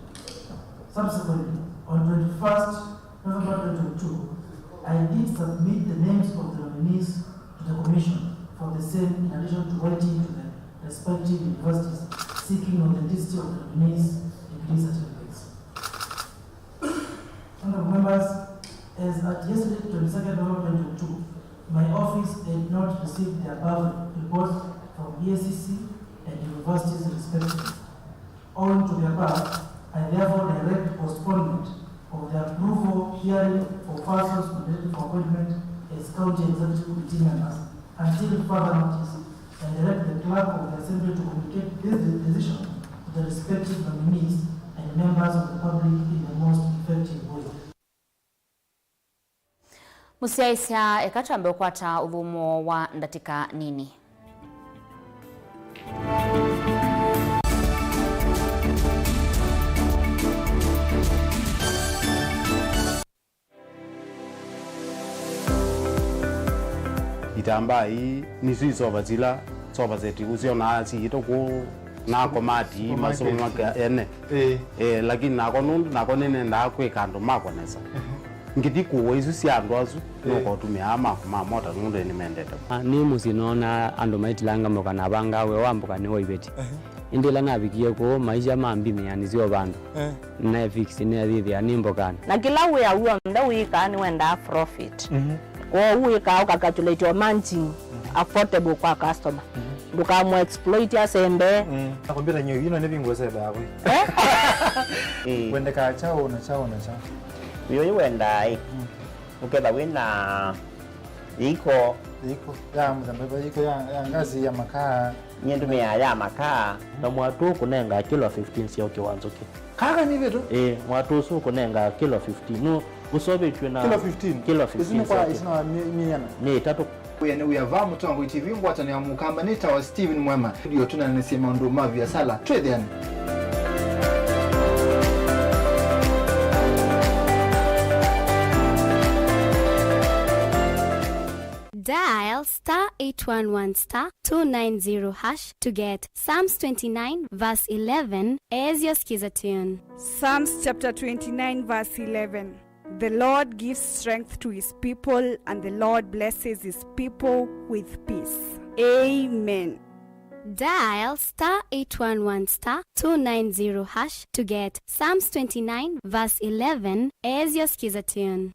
Subsequently, on twenty-first November twenty twenty-two, I did submit the names of the nominees to the Commission for the same, in addition to writing to the respective universities seeking authenticity of the nominees' degree certificates. Honorable members, as at yesterday, twenty-second November twenty twenty-two, my office had not received the above reports from E A C C and universities respectively. Owing to the above, I therefore direct postponement of the approval hearing for persons nominated for appointment as County Executive Committee members until further notice, and direct the Clerk of the Assembly to communicate this de-, decision to the respective nominees and members of the public in the most effective way. Mũsyaĩĩsya, eka twambe ũkwata ũthũmũo wa ndatĩka nini. Itambaa ii nĩsyo isova sila sofa set ũsyonaa siĩtwe kũu na komati, supermarket, masũmake ene. Ĩĩ. Eh, lakini nakwa nũndũ nakwa nĩnendaa kwĩka andũ makwa nesa. Ehe. Ngĩthi kũwa isu sya andũ asu, ĩĩ, nũkotũmĩaa makwa ma mota nũndũ nĩmendete. Ah, nĩ mũsyĩ noona andũ maitilanga mboka na vanga we wa mboka nĩ waiveti. Ehe. Ĩndĩ ĩla navikie kũu, maisha ma mbimĩanĩ syo vandũ. Eh. Naefix nĩathĩthĩa nĩ mbokanĩ. Na kĩla wĩa w'onthe wĩkaa nĩwendaa profit. Mhm. Kwoou wĩkaa ũkacalculate o margin, mhm, affordable kwa customer. Mhm. Ndũkamũ exploit asembe. Mm. Na kompyuta nyo ino nĩ vingo sebe hapo. Eh? Wendekaa chao na chao na chao. Uyo wendaa ĩ. Ũketha wĩna iko. Iko ya mũthemba iko ya, ya ngazi ya makaa. Nyie ndũmĩaa ya makaa. Na mwatũ kũnenga kilo fifteen sya ũkĩ wa nzũkĩ. Kaka nĩ vitu? Ĩĩ, mwatũ ũsu ũkũnenga kilo fifteen. Nũ ũseũvĩtw'e na kilo fifteen? Kilo fifteen. Isu nĩ kwa, isu nĩ mĩana? Nĩ ĩtatũ. Wĩa nĩ wĩa va Mũtongoi T V ngwatanĩo ya Mũkamba nĩ tawa Steven Mwema. Ndio tũnanĩsye maũndũ ma viasala. Twĩthĩane. Dial star eight one one star two nine zero hash to get Psalms twenty-nine verse eleven as your skiza tune. Psalms chapter twenty-nine verse eleven. The Lord gives strength to his people, and the Lord blesses his people with peace. Amen. Dial star eight one one star two nine zero hash to get Psalms twenty-nine verse eleven as your skiza tune.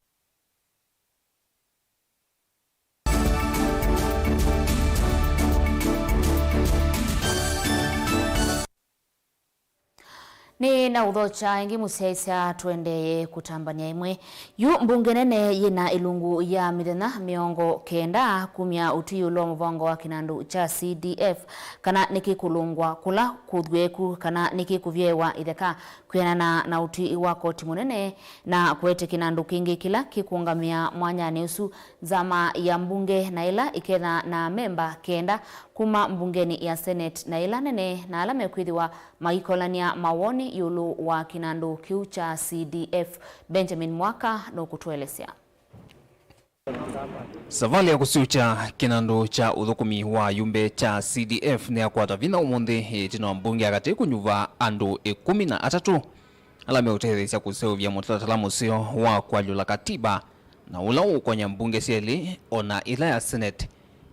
Nĩ na ũthokya ĩngĩ mũsyaĩĩsya, tũendee kũtambany'a ĩmwe. Yu mbunge nene yĩna ĩlungu ya mĩthenya mĩongo kenda kumya ũtwi ĩũlũ wa mũvango wa kĩnandũ kya C D F, kana nĩkĩkũlũngwa kũla kũthw'eku, kana nĩkĩkũvyewa itheka kwĩanana na ũtwi wa koti mũnene, na kũete kĩnandũ kĩngĩ kĩla kĩkũũngamĩa mwanyanĩ ũsu. Nzama ya mbunge na ĩla ĩketha na amemba kenda kuma mbungenĩ ya Senate na ĩla nene, na ala mekwĩthĩwa maikolany'a mawoni ĩũlũ wa kĩnandũ kĩu kya C D F. Benjamin Mwaka nũkũtũelesya. Savalĩ ya kũsyũkya kĩnandũ kya ũthũkũmi wa ayumbe kya C D F nĩyakwata vinya ũmũnthĩ, ĩtina wa mbunge ya katĩ kũnyuva andũ ĩkũmi na atatũ ala meũtetheesya kũseũvya mũtalatala mũseo wa kũalyũla katiba, na ũla ũũkonya mbunge syelĩ, o na ĩla ya Senate.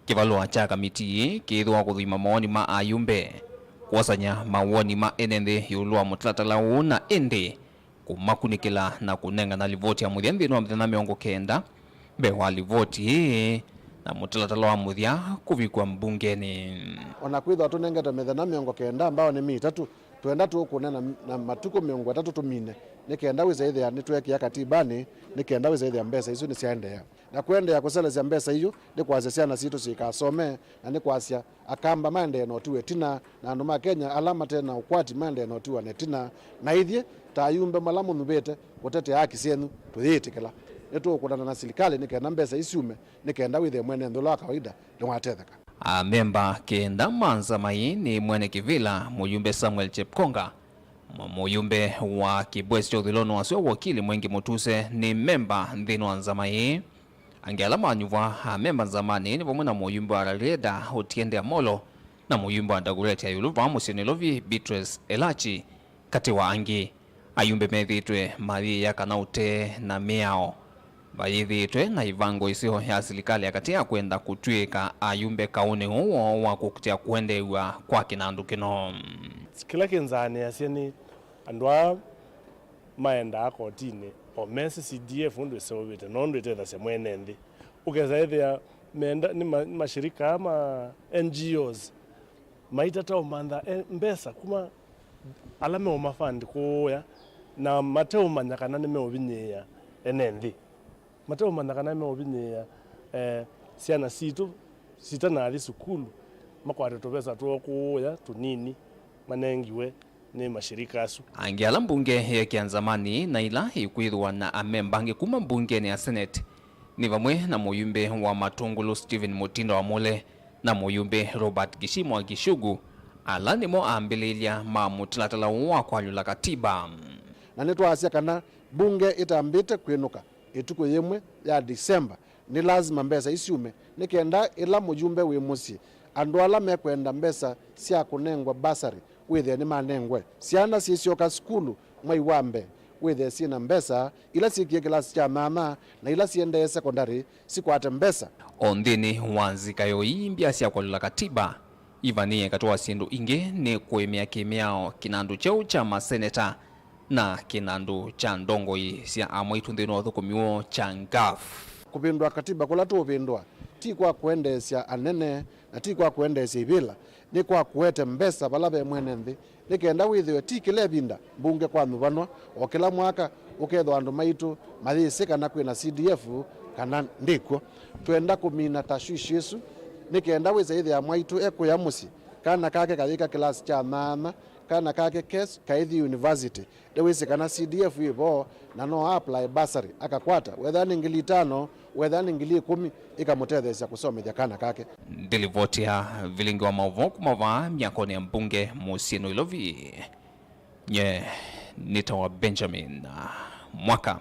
Kĩvalũa kya kamiti ĩĩ kĩĩthĩwa kũthũima mawoni ma ayumbe, kwosany'a mawoni ma ene nthĩ ĩũlũ wa mũtalatala ũũ, na ĩndĩ kũmakunĩkĩla na kũnengana livoti ya mũthya nthĩnĩ wa mĩthenya mĩongo kenda mbee wa livoti ĩĩ na mũtalatala wa mũthya kũvikwa mbungenĩ. O na kwĩthĩwa tũnengetwe mĩthenya mĩongo kenda, mbao nĩ mĩtatũ, twenda tũkũne na, na matukũ mĩongo ĩtatũ tũmine, nĩ kenda wĩsa ĩthĩa nĩtweekĩa katibanĩ, nĩ kenda wĩsa ĩthĩa mbesa isu nĩsyaendeea. Na kũendeea kũselesya mbesa iu nĩ kwasya syana sitũ siikasome, na nĩ kwasya Akamba maendee na ũtiwa ĩtina, na andũ ma Kenya ala mate na ũkwati maendee na ũtiwa na ĩtina, na ithyĩ ta ayumbe mala mũnyuvĩte kũtetea haki syenyu tũyĩĩtĩkĩla. Nĩtũũkũnana na silikalĩ nĩ kenda mbesa isu syume, nĩ kenda wĩthĩe mwene nthĩ ũla wa kawaida nĩwatetheka. Amemba kenda ma nzama ĩĩ nĩ mwene kĩvĩla, mũyumbe Samuel Chepkonga, mũ-, mũyumbe wa Kĩbwesi kya ũthũĩlonĩ wa sua, wakili Mwengi Mũtuse nĩ memba nthĩnĩ wa nzama ĩĩ. Angĩ ala manyuvwa amemba nzamanĩ nĩ vamwe na mũyumbe wa Rarieda, Otiende Amollo, na mũyumbe wa Dagoretti ya ĩũlũ vaa mũsyĩ Nairobi, Beatrice Elachi, katĩ wa angĩ. Ayumbe methĩĩtwe mayĩĩa kana ũtee na mĩao, vayĩthĩĩtwe na ĩvango ĩseo ya silikalĩ ya katĩ ya kwenda kũtw'ĩĩka ayumbe kaũnĩ ũũ woo wa kũkitĩa kũendeew'a kwa kĩnandũ kĩno. Kĩla kĩnzaanĩasya nĩ andũ aa maendaa kotinĩ o mesĩ C D F ũndũ ĩseũvĩte, nũndũ ĩtethasya mwene nthĩ. Ũkesa ĩthĩa menda, nĩ ma-, nĩ mashirika ma N G Os maitata ũmantha, eh, mbesa kuma ala meũmafandi kũũya, na mateũmanya kana nĩmeũvinyĩĩa ene nthĩ. Mateũmanya kana meũvinyĩĩa, eh, syana sitũ sitanathi sukulu, makwate tũvesa twoo kũũya tũnini manengiwe nĩ mashirika asu. Angĩ ala mbunge yeekĩa nzamanĩ na ila ikwĩthĩwa na amemba angĩ kuma mbungenĩ ya Senate nĩ vamwe na mũyumbe wa Matũngũlũ Stephen Mũtinda wa Mule na mũyumbe Robert Gishimwa Gishugu, ala nĩmo ambĩlĩĩlya ma mũtalatala ũũ wa kũalyũla katiba. Na nĩtwaasya kana mbunge ĩtambĩte kwĩnũka ĩtukũ yĩmwe ya Disemba, nĩ lasima mbesa isyume nĩ kenda ĩla mũyumbe wĩ mũsyĩ, andũ ala mekwenda mbesa sya kũnengwa basarĩ wĩthĩe nĩmanengwe, syana syĩsyoka sukulu mwei wa mbee wĩthĩe syĩ na mbesa, ila syĩkie kĩlasi kya nyanya na ila syĩendee sekondarĩ sikwate mbesa. O nthĩnĩ wa nzika yo ii, mbya sya kũalyũla katiba ivanĩĩe katĩ wa syĩndũ ingĩ nĩ kũĩmĩa kĩmĩao kĩnandũ kyeũ kya maseneta na kĩnandũ kya ndongoi sya amwaitũ nthĩnĩ wa ũthũkũmi woo kya ngaf. Kũvĩndũa katiba kũla tũũvĩndũa ti kwa kũendeesya anene, na ti kwa kũendeesya ivĩla, nĩ kwa kũete mbesa vala ve mwene nthĩ, nĩ kenda wĩthĩwe ti kĩla ĩvinda mbunge kwanyuvanwa, o kĩla mwaka ũkethwa andũ maitũ mayĩsĩ kana kwĩna C D F kana ndĩkw'o. Twenda kũmina tashwishi ĩsu, nĩ kenda wĩsa ĩthĩa mwaitũ ekũya mũsyĩ, kana kake kayĩka kĩlasi kya nyaanya, kana kake Kes kaithi university, ndewĩsĩ kana C D F yĩ vo na no apply bursary akakwata, wethĩa nĩ ngili itano, wethĩa nĩ ngili ikũmi, ĩkamũtetheesya kũsomethya kana kake. Ndilivoti ya vilingi wa maũvoo kuma vaa myakonĩ ya mbunge mũsyĩ Nairobi. Nye nĩtawa Benjamin Mwaka.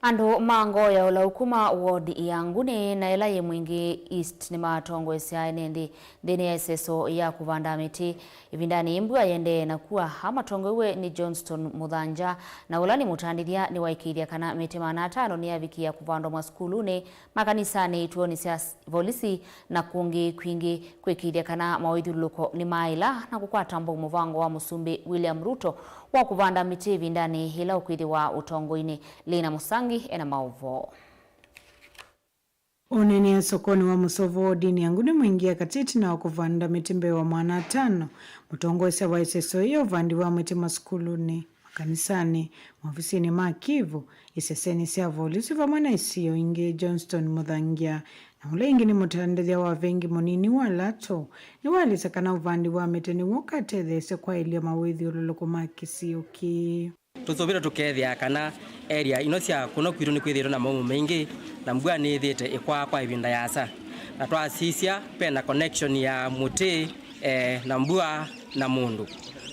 Andũ ma ngoo ya ũlau kuma ward ya Nguni na ĩla yĩ Mwingi East nĩmatongoesya ene nthĩ nthĩnĩ ya ĩseso ya kũvanda mĩtĩ. Ĩvindanĩ yĩĩ mbua yĩendee na kua, amatongoew'e nĩ Johnston Mũthanja, na ũla nĩ mũtandĩthya, nĩwaĩkĩĩthya kana mĩtĩ maana atano nĩyavikĩĩa kũvandwa masukulunĩ, makanisanĩ, ituonĩ sya s-, volisi na kũngĩ kwingĩ, kwĩkĩĩthya kana maũithyũlũlũko nĩmaaĩla na kũkwata mbau mũvango wa Mũsumbĩ William Ruto wa kũvanda mĩtĩ ĩvindanĩ yĩla ũkwĩthĩwa ũtongoinĩ. Lina Mũsangi ena maũvoo. Ũneenea sokonĩ wa Mũsovo wodini ya Nguni Mwingi ya katĩ ĩtina wa kũvanda mĩtĩ mbee wa maana atano, mũtongoesya wa ĩseso ĩĩ ya ũvandi wa mĩtĩ masukulunĩ, makanisanĩ, maovisinĩ ma kĩw'ũ, isesenĩ sya volisi vamwe na isio ingĩ, Johnston Mũthangia, na ũla ĩngĩ nĩ mũtandĩthya wa vengi mũnini wa Lato, nĩwaelesya kana ũvandi wa mĩtĩ nĩw'o ũkatetheesya kwaĩlya mawĩthyũlũlũko ma kĩsio kĩĩ. Tũsũvĩte tũkethĩa kana area ino sya kũno kwitũ nĩkwĩthĩĩtwe na maumũ maingĩ, na mbua nĩyĩthĩĩte ĩkwaa kwa ĩvinda yaasa. Na twasisya, ve na connection ya mũtĩ, eh, na mbua na mũndũ.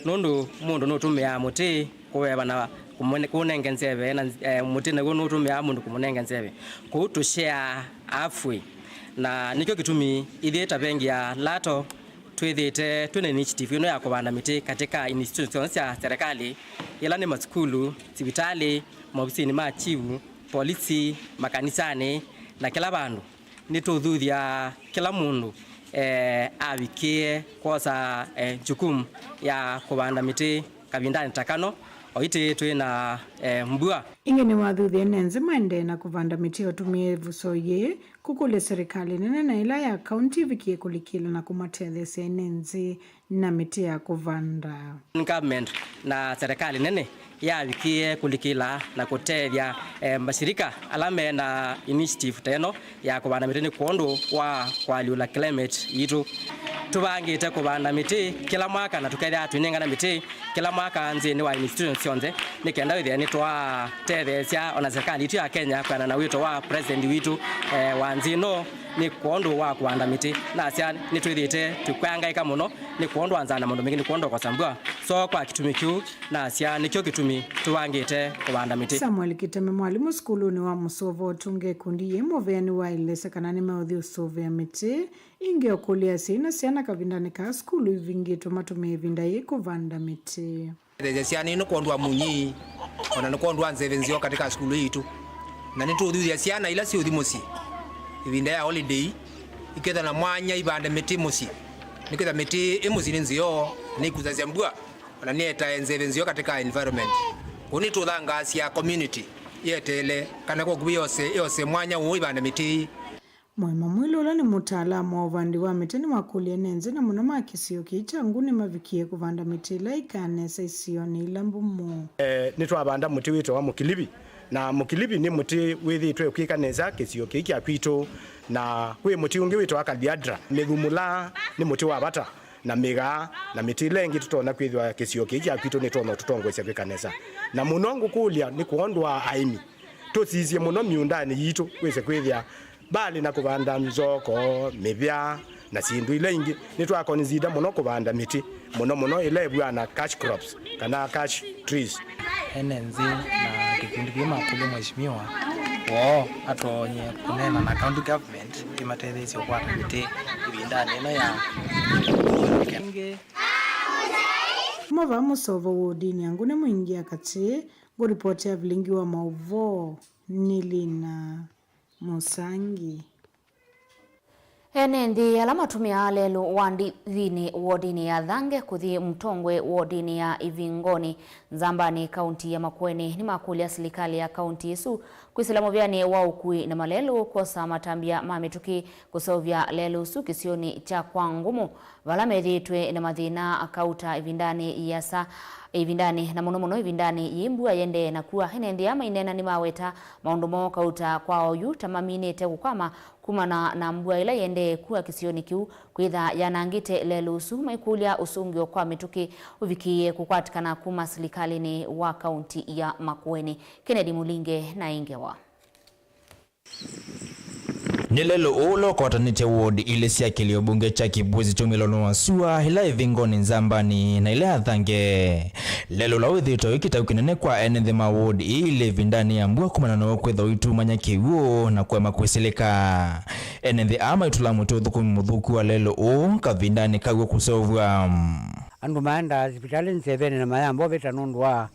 Nũndũ mũndũ nũtũmĩaa mũtĩ kũveva na kũmũne-, kũũnenge nzeve, na, eh, mũtĩ naw'o nũtũmĩaa mũndũ kũmũnenge nzeve. Kwoou tũsheaa halfway. Na nĩkyo kĩtumi ithyĩ ta vengi ya Lato twĩthĩĩte twĩ na initiative ĩno ya kũvanda mĩtĩ katĩ ka institutions syonthe sya serikali, yĩla nĩ masukulu, sivitalĩ, maovisinĩ ma chief, polisi, makanisanĩ, na kĩla vandũ. Nĩtũthuthya kĩla mũndũ, eh, avikĩe kwosa, eh, jukumu ya kũvanda mĩtĩ kavindanĩ ta kano, o ĩtĩ twĩ na, eh, mbua. Ĩngĩ nĩwathuthya ene nthĩ maendee na kũvanda mĩtĩ ũtũmĩe ĩvuso yĩĩ kũkũlya serikali nene na ĩla ya kaunti ĩvikĩe kũlikĩla na kũmatetheesya ene nthĩ na mĩtĩ ya kũvanda. Government na serikali nene yavikĩe kũlikĩla na kũtethya, eh, mashirika ala me na initiative ta ĩno ya kũvanda mĩtĩ nĩ kwondũ wa kũalyũla climate yitũ. Tũvangĩte kũvanda mĩtĩ kĩla mwaka na tũkethĩawa twĩnengana mĩtĩ kĩla mwaka nthĩnĩ wa institutions syonthe, nĩ kenda wĩthĩe nĩtwatetheesya ona serikali yitũ ya Kenya kwĩanana na wĩto wa president witũ, eh, wa nthĩ ĩno nĩ kwondũ wa kũvanda mĩtĩ. Nasya nĩtwĩthĩĩte tũkyangaĩka mũno nĩ kwondũ wa nzaa na maũndũ maingĩ, nĩ kwondũ wa kũkosa mbua. So kwa kĩtumi kĩu nasya nĩkyo kĩtumi tũvangĩte kũvanda mĩtĩ. Samuel Kiteme, mwalimũ sukulunĩ wa Mũsovo, ũtũnge ĩkundi yĩĩ mũvea, nĩwaelesya kana nĩmeũthi ũsũvĩa mĩtĩ. Ĩngĩ ũkũlya asyai na syana kavindanĩ kaa sukulu ivingĩtwe matũmĩe ĩvinda yĩĩ kũvanda mĩtĩ. Tetheesya syana ino kwondũ wa munyi, ona nĩ kwondũ wa nzeve nzeo katika sukulu yitũ. Na nĩtũũthuthya syana ila syĩũthi mũsyĩ ĩvinda ya holiday, iketha na mwanya ivande mĩtĩ mũsyĩ. Nĩketha mĩtĩ ĩ mũsyĩ nĩ nzeo, nĩikusasya mbua, ona nĩetae nzeve nzeo katika environment. Kũu nĩtũthangaasya community yeteele kana kwa ũkuvĩ yose, yose mwanya ũũ ivande mĩtĩ ĩĩ. Mũima Mwilũ, ũla nĩ mũtaalamu wa ũvandi wa mĩtĩ, nĩwakũlya ene nthĩ na mũno ma kĩsio kĩĩ kya Nguni mavikie kũvanda mĩtĩ ĩla ĩkaa nesa isionĩ ila mbumu. Eh, nĩtwavanda mũtĩ wĩtawa mũkilivi, na mũkilivi nĩ mũtĩ wĩthĩĩtwe ũkwĩka nesa kĩsio kĩĩ kya kwitũ, na kwĩ mũtĩ ũngĩ wĩtawa kaliandra. Mĩthumula nĩ mũtĩ wa vata, na mĩgaa, na mĩtĩ ĩla ĩngĩ tũtonya kwĩthĩwa kĩsio kĩĩ kya kwitũ nĩtonya ũtũtongoesya kwĩka nesa. Na mũno ngũkũlya nĩ kwondũ wa aĩmi, tũsisye mũno mĩũndanĩ yitũ, wĩse kwĩthĩa mbali na kũvanda nzoko, mĩvya, na syĩndũ ila ingĩ, nĩtwakonzida mũno kũvanda mĩtĩ, mũno mũno ĩla ĩvw'ana cash crops kana cash trees. Ene nthĩ na kĩkundi kĩĩ makũlya Mheshimiwa woo atonye kũneena na county government ĩmatetheesye kũkwata mĩtĩ ĩvindanĩ ĩno ya. Kuma vaa Mũsovo wodini ya Nguni Mwingi ya katĩ, ngũripotea vilingi wa maũvoo nĩ Lina Mũsangi. Ene nthĩ ala matũmĩaa lelũ wa ndithinĩ wodinĩ ya Thange kũthi Mũtongwe wodinĩ ya Ivingoni Nzambanĩ kaunti ya Makueni nĩmakũlya silikalĩ ya kaunti ĩsu kwĩsĩla mũvĩanĩ wa ũkui na malelũ kwosa matambya ma mĩtũkĩ kũseũvya lelũ ũsu kĩsionĩ kya Kwa Ngũmũ, vala methĩĩtwe na mathĩna kauta ĩvindanĩ yĩasa, ĩvindanĩ, na mũno mũno ĩvindanĩ yĩ mbua yĩendee na kua. Ene nthĩ aa maineena nĩmaweta maũndũ moo kauta kwa oyu ta maminĩte kũkwama kumana na mbua ĩla yĩendee kua kĩsionĩ kĩu, kwĩtha yanangĩte lelũ ũsu, maikũlya ũsũngĩo kwa mĩtũkĩ ũvikĩĩe kũkwatĩkana kuma silikalĩnĩ wa kaunti ya Makueni. Kennedy Mulinge na ĩ ngewa. Nĩ lelũ ũũ ũla ũkwatanĩtye ward ilĩ sya kĩlĩo mbunge kya Kibwezi kyaumĩlonĩ wa sua, ĩla ĩvingoni Nzambanĩ na ĩla ya Thange. Lelũ ũla wĩthĩĩtwe wĩ kĩtau kĩnene kwa ene nthĩ ma ward ii ilĩ ĩvindanĩ ya mbua kumana na kwĩthwa ũitumanya kĩw'ũ na kũema kwĩsĩlĩka. Ene nthĩ aa maitũla mũtĩ ũthũkũmi mũthũku wa lelũ ũũ kavindanĩ kaw'o kũseũvw'a. Andũ maendaa sivitalĩ nzeveni na mayamba ũvĩta nũndũ wa,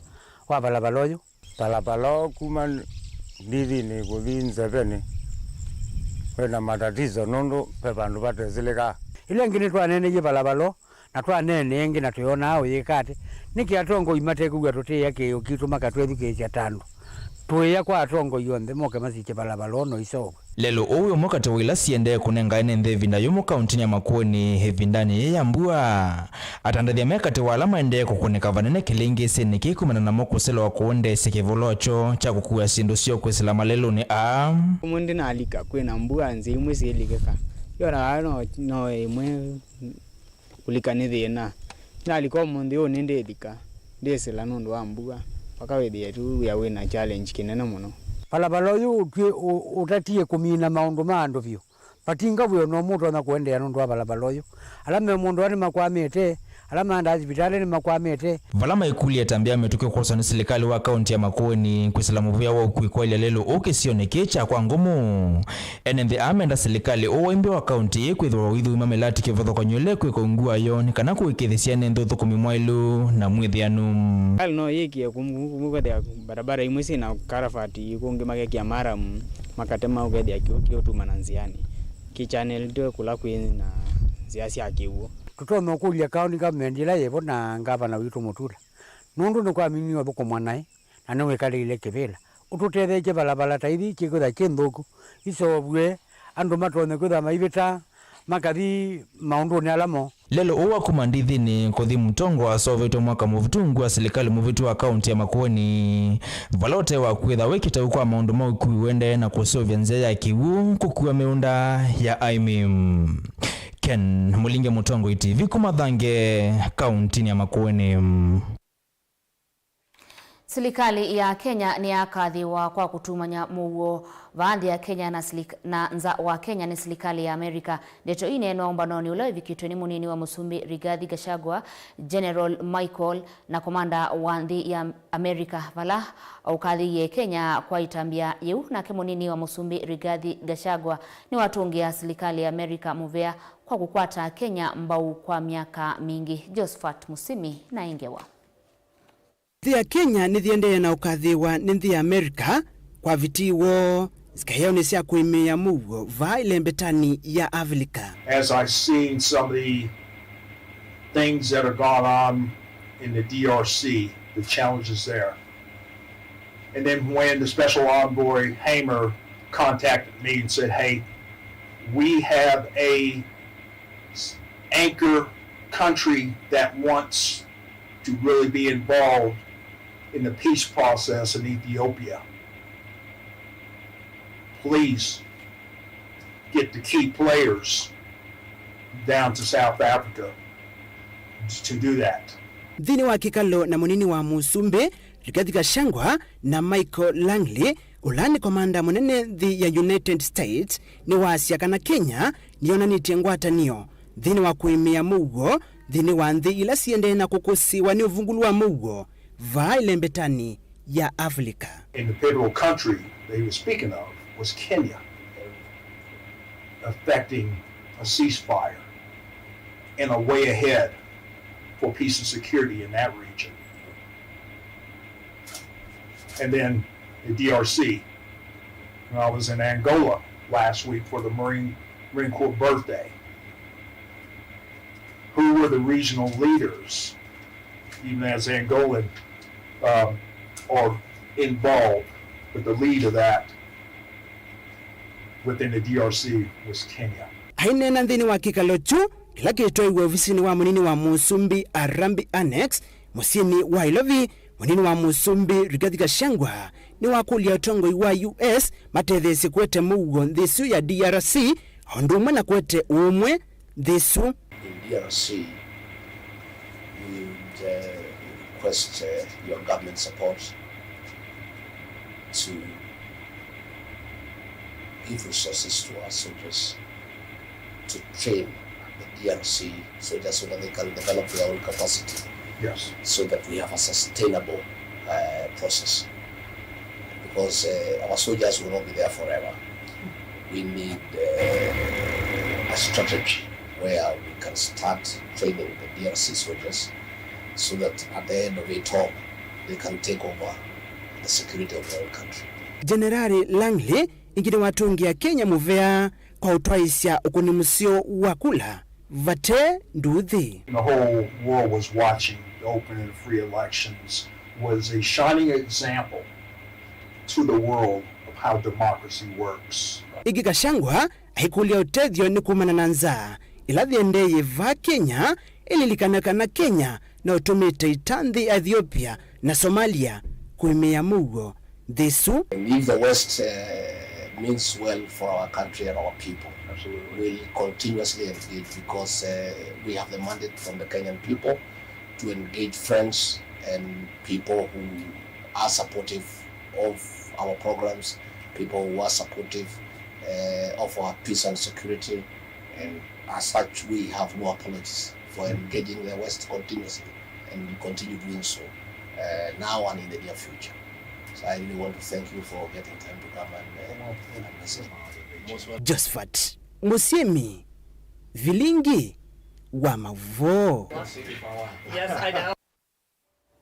wa valavala ũyũ. Valapala ũũ kuma ndithinĩ kũthi nzevenĩ wĩ na matatizo nũndũ ve vandũ vatesĩlĩkaa. Ĩla ĩngĩ nĩtwaneeneie valapala ũũ, na twaneenea ĩngĩ na tũyonaa ũyĩka atĩ nĩkĩ atongoi matekwĩw'a tũtĩĩa kĩĩo kitũ makatwĩthukĩĩsya ta andũ. Tũĩa kwa atongoi onthe moke masikye valapala ũũ na ũiseũvw'a. Lelũ ũũ wĩ ũmwe katĩ wa ila siendee kũnenga ene nthĩ ĩvinda yũmũ kauntinĩ ya Makueni ĩvindanĩ yĩĩ ya mbua. Atandathya me katĩ wa ala maendee kũkũnĩka vanene kĩlĩngĩsĩnĩ kĩĩ kumana namo kũselewa kũendeesya kĩvolokyo kya kũkua syĩndũ syoo kwĩsĩla malelũnĩ aa. Ũmũnthĩ nalika, kwĩna mbua, nzĩa imwe syĩlikĩka. Yonaga no, no ĩmwe kũlika nĩ thĩna. Nalika ũmũnthĩ ũũ nĩndĩlika, ndĩsĩla nũndũ wa mbua. Mpaka wĩthĩe tu wĩa wĩna challenge kĩnene mũno. Valapala ũyũ ũtw'ĩ-, ũ-, ũtatie kũmina maũndũ ma andũ vyũ. Vatinga wĩa no mũtonya kũendeea nũndũ wa valapala ũyũ. Ala me mũndũ aa nĩmakwamĩte, ala maendaa sivitalĩ nĩmakwamĩte. Vala maikũlya ĩtambya ya mĩtũkĩ kwoswa nĩ silikalĩ wa kaunti ya Makueni kwĩsĩla mũvĩa wa ũkui kwaĩlya lelũ ũũ kĩsionĩ kĩĩ kya Kwa Ngũmũ. Ene nthĩ aa menda silikalĩ ũũ wa imbĩ wa kaunti ĩĩ kwĩthĩwa ũithũima mĩlatĩ kĩvathũkany'o ĩla ĩkwĩka ungu wayo nĩ kana kũĩkĩĩthya ene nthĩ ũthũkũmi mwaĩlu na mwĩthĩanu. Silikalĩ no yĩkĩe kumbu kumbu kwĩthĩa barabara imwe syĩna karavati, kũngĩ makekĩa maramu, makatema ũkethĩa kĩw'ũ kĩũtumana nzĩanĩ. Kĩkyanĩlĩtwe kũla kwĩ na nzĩa sya kĩw'ũ. Tũtonya ũkũlya county government ĩla yĩvo na ngavana witũ Mutula, nũndũ nĩkwaminiwe ũthũkũmwa naĩ na nĩwĩkalĩile kĩvĩla, ũtũtetheekye valapala ta ithi ikyĩkwĩtha kyĩ nthũku iseũvw'e, andũ matonye kwĩtha maivĩta makathi maũndũnĩ ala moo. Lelũ ũũ wa kuma ndithinĩ kũthi Mũtongo waseũvĩtwe mwaka mũvĩtu ungu wa silikalĩ mũvĩtu wa kaunti ya Makueni, vala ũtee wa kwĩtha wĩ kĩtau kwa maũndũ ma ũkui ũendee na kũseũvya nzĩa ya kĩw'ũ kũkua mĩũnda ya aĩmi. Ken Mũlinge, Mũtongoi T V, kuma Thange, kauntinĩ ya Makueni. Silikalĩ ya Kenya nĩyakathĩĩwa kwa kũtumany'a mũuo vaa nthĩ ya Kenya na silik-, na nza wa Kenya nĩ silikalĩ ya Amerika. Ndeto ii ineenwa ũmbanonĩ ũla wĩvikĩtwe nĩ mũnini wa mũsumbĩ Rigathi Gachagua, General Michael, na komanda wa nthĩ ya Amerika, vala ũkathĩie Kenya kwa ĩtambya yĩu. Nake mũnini wa mũsumbĩ Rigathi Gachagua nĩwatũngĩa silikalĩ ya Amerika mũvea kwa kũkwata Kenya mbau kwa myaka mingĩ. Josephat Musimi na ĩ ngewa. Nthĩ ya Kenya nĩthiendee na ũkathĩĩwa nĩ nthĩ ya Amerika kwa vitii woo nzikaĩonĩ sya kũĩmĩĩa mũuo vaa ĩlembetanĩ ya Avilika. As I've seen some of the things that are gone on in the D R C, the challenges there. And then when the special envoy Hamer contacted me and said, "Hey, we have a s-, anchor country that wants to really be involved in the peace process in Ethiopia. Please get the key players down to South Africa to do that." Nthĩnĩ wa kĩkalo na mũnini wa mũsumbĩ, Rigathi Gachagua na Michael Langley, ũla nĩ komanda mũnene nthĩ ya United States, nĩwaasya kana Kenya nĩyonanĩtye ngwatanĩo nthĩnĩ wa kũĩmĩa mũuo nthĩnĩ wa nthĩ ila siendee na kũkũsĩĩwa nĩ ũvungũlu wa mũuo vaa ĩlembetanĩ ya Avilika. In the pivotal country that he was speaking of was Kenya, affecting a ceasefire and a way ahead for peace and security in that region. And then the D R C. When I was in Angola last week for the Marine Marine Corps birthday. Who were the regional leaders, even as Angolan, um, are involved, but the lead of that within the D R C was Kenya. Aineena nthĩnĩ wa kĩkalo kyu kĩla kĩtwaiwe ovisinĩ wa mũnini wa mũsumbĩ Harambee Annex mũsyĩnĩ wa Nairobi, mũnini wa mũsumbĩ Rigathi Gachagua nĩwakũlya atongoi wa U S matetheesye kũete mũuo nthĩ ĩsu ya D R C, o ũndũ ũmwe na kũete ũũmwe nthĩ ĩsu. In D R C, we would, uh, request, uh, your government support to give resources to our soldiers to train the D R C soldiers so that they can develop their own capacity. Yes. So that we have a sustainable, uh, process. Because, uh, our soldiers will not be there forever. We need, uh, a strategy where we can start training the D R C soldiers so that at the end of it all, they can take over the security of their own country. Jenerali Langley ĩngĩ nĩwatũngĩa Kenya mũvea kwa ũtwaĩsya ũkũni mũseo wa kula vate nduthi. The whole world was watching the open and free elections was a shining example to the world of how democracy works. Ĩngĩ Gachagua aikũlya ũtethyo nĩ kumana na nzaa ĩla yĩendee vaa Kenya, ĩlilikana kana Kenya no ĩtũmĩte ita nthĩ ya Ethiopia na Somalia kũĩmĩa mũuo nthĩ ĩsu. And if the West, uh, means well for our country and our people, absolutely, we'll continuously engage because, uh, we have the mandate from the Kenyan people to engage friends and people who are supportive of our programs, people who are supportive, uh, of our peace and security. And as such, we have no apologies for engaging the West continuously and will continue doing so, uh, now and in the near future. So I really want to thank you for getting time to come and, uh, and message. Josephat Mũsyĩmi, vilingi wa mavoo.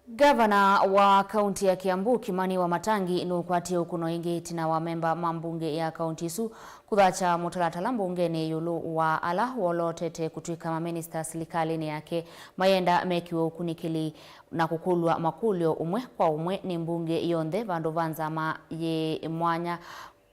Gavana wa kaunti ya Kiambu, Kimani Wamatangi, nũkwatie ũkũno ĩngĩ ĩtina wa memba ma mbunge ya kaunti ĩsu kũthakya mũtalatala mbungenĩ ĩũlũ wa ala wolootete kũtw'ĩka maminista silikalĩnĩ yake mayenda mekiwe ũkunĩkĩli na kũkũlw'a makũlyo ũmwe kwa ũmwe nĩ mbunge yonthe vandũ va nzama yĩ mwanya.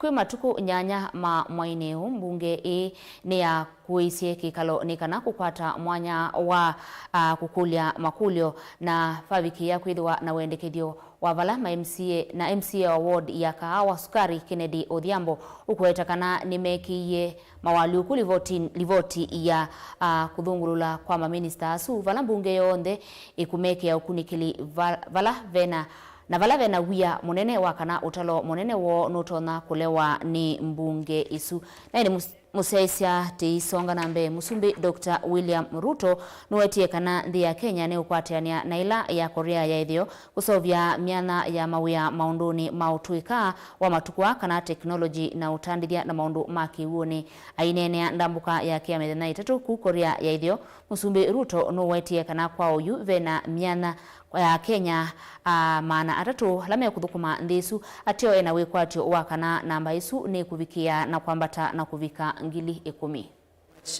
Kwĩ matukũ nyanya ma mwainĩ ũũ, mbunge ĩĩ nĩyakũĩisye kĩkalo nĩ kana kũkwata mwanya wa, a, kũkũlya makũlyo, na vavikĩĩa kwĩthĩwa na wendekethyo wa vala ma M C A na M C A wa ward ya Kahawa Sukari, Kennedy Odhiambo, ũkũweta kana nĩmekĩie mawalyũku livoti, livoti ya, a, kũthũngũlũla kwa maminista asu, vala mbunge yonthe ĩkũmekĩa ũkunĩkĩli va-, vala vena na vala vena wia mũnene wa kana ũtalo mũnene woo nũtonya kũlewa nĩ mbunge ĩsu. Naĩ nĩ mũs-, mũsyaĩĩsya tĩisonga na mbee, Mũsumbĩ Doctor William Ruto nũwetie kana nthĩ ya Kenya nĩũkwatĩanĩa na ĩla ya Korea ya Ĩtheo kũseũvya myanya ya mawĩa maũndũnĩ ma ũtũĩka wa matukũ aa kana teknolongyi na ũtandĩthya na maũndũ ma kĩw'ũnĩ. Aineenea ndambũka yake ya mĩthenya ĩtatũ kũu Korea ya Ĩtheo, Mũsumbĩ Ruto nũwetie kana kwa oyu vena myanya ya Akenya, a, maana atatũ ala mekũthũkũma nthĩ ĩsu, ateo ena wĩkwatyo wa kana namba ĩsu nĩkũvikĩa na kwambata na kũvika ngili ĩkũmi.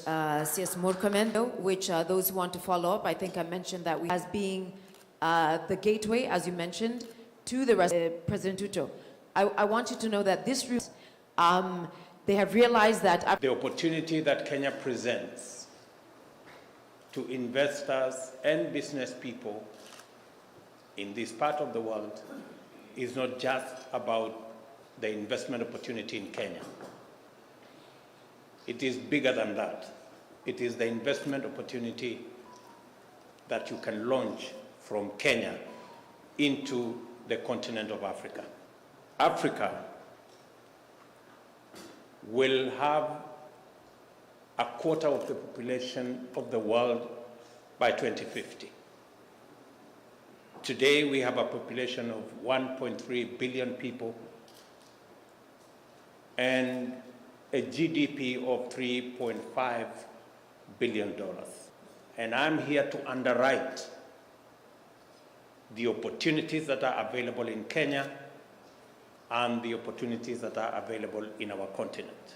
Uh, C S Murkomen, which, uh, those who want to follow up, I think I mentioned that we, as being, uh, the gateway, as you mentioned, to the rest, uh, President Ruto. I, I want you to know that this re-, um, they have realized that the opportunity that Kenya presents to investors and business people in this part of the world is not just about the investment opportunity in Kenya. It is bigger than that. It is the investment opportunity that you can launch from Kenya into the continent of Africa. Africa will have a quarter of the population of the world by twenty fifty. Today, we have a population of one point three billion people and a G D P of three point five billion dollars. And I'm here to underwrite the opportunities that are available in Kenya and the opportunities that are available in our continent.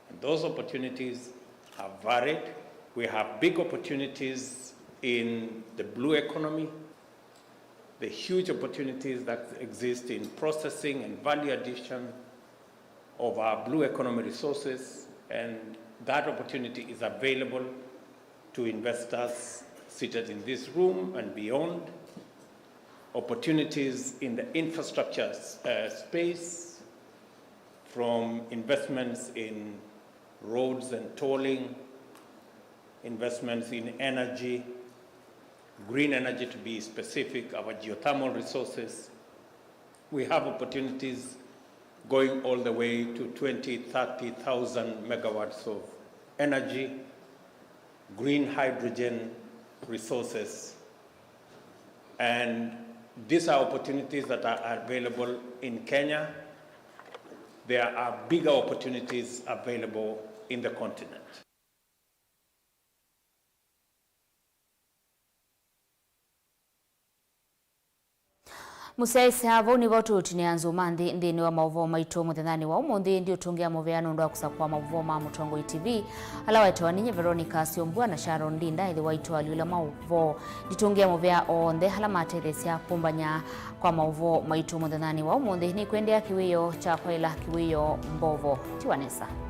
And those opportunities are varied. We have big opportunities in the blue economy, the huge opportunities that exist in processing and value addition of our blue economy resources, and that opportunity is available to investors seated in this room and beyond. Opportunities in the infrastructure, uh, space, from investments in roads and tolling, investments in energy, green energy to be specific, our geothermal resources. We have opportunities going all the way to twenty, thirty thousand megawatts of energy, green hydrogen resources. And these are opportunities that are available in Kenya. There are bigger opportunities available in the continent. Mũsyaĩĩsya, vau nĩvo tũũtinĩa nzũma nthĩ nthĩnĩ wa maũvoo maitũ mũthenyanĩ wa ũmũnthĩ. Ndiũtũngĩa mũvea nũndũ wa kũsakũa maũvoo ma mũtongoi T V, ala waĩtawa nĩ Nyevero Nikasiombua na Sharon Ndinda, ĩthe waitũ alyũla maũvoo. Nditũngĩa mũvea onthe ala matetheesya kũmbany'a kwa maũvoo maitũ mũthenyanĩ wa ũmũnthĩ. Nĩkwendea kĩwĩoo kya kwaĩla kĩwĩoo mbovo. Tiwa nesa.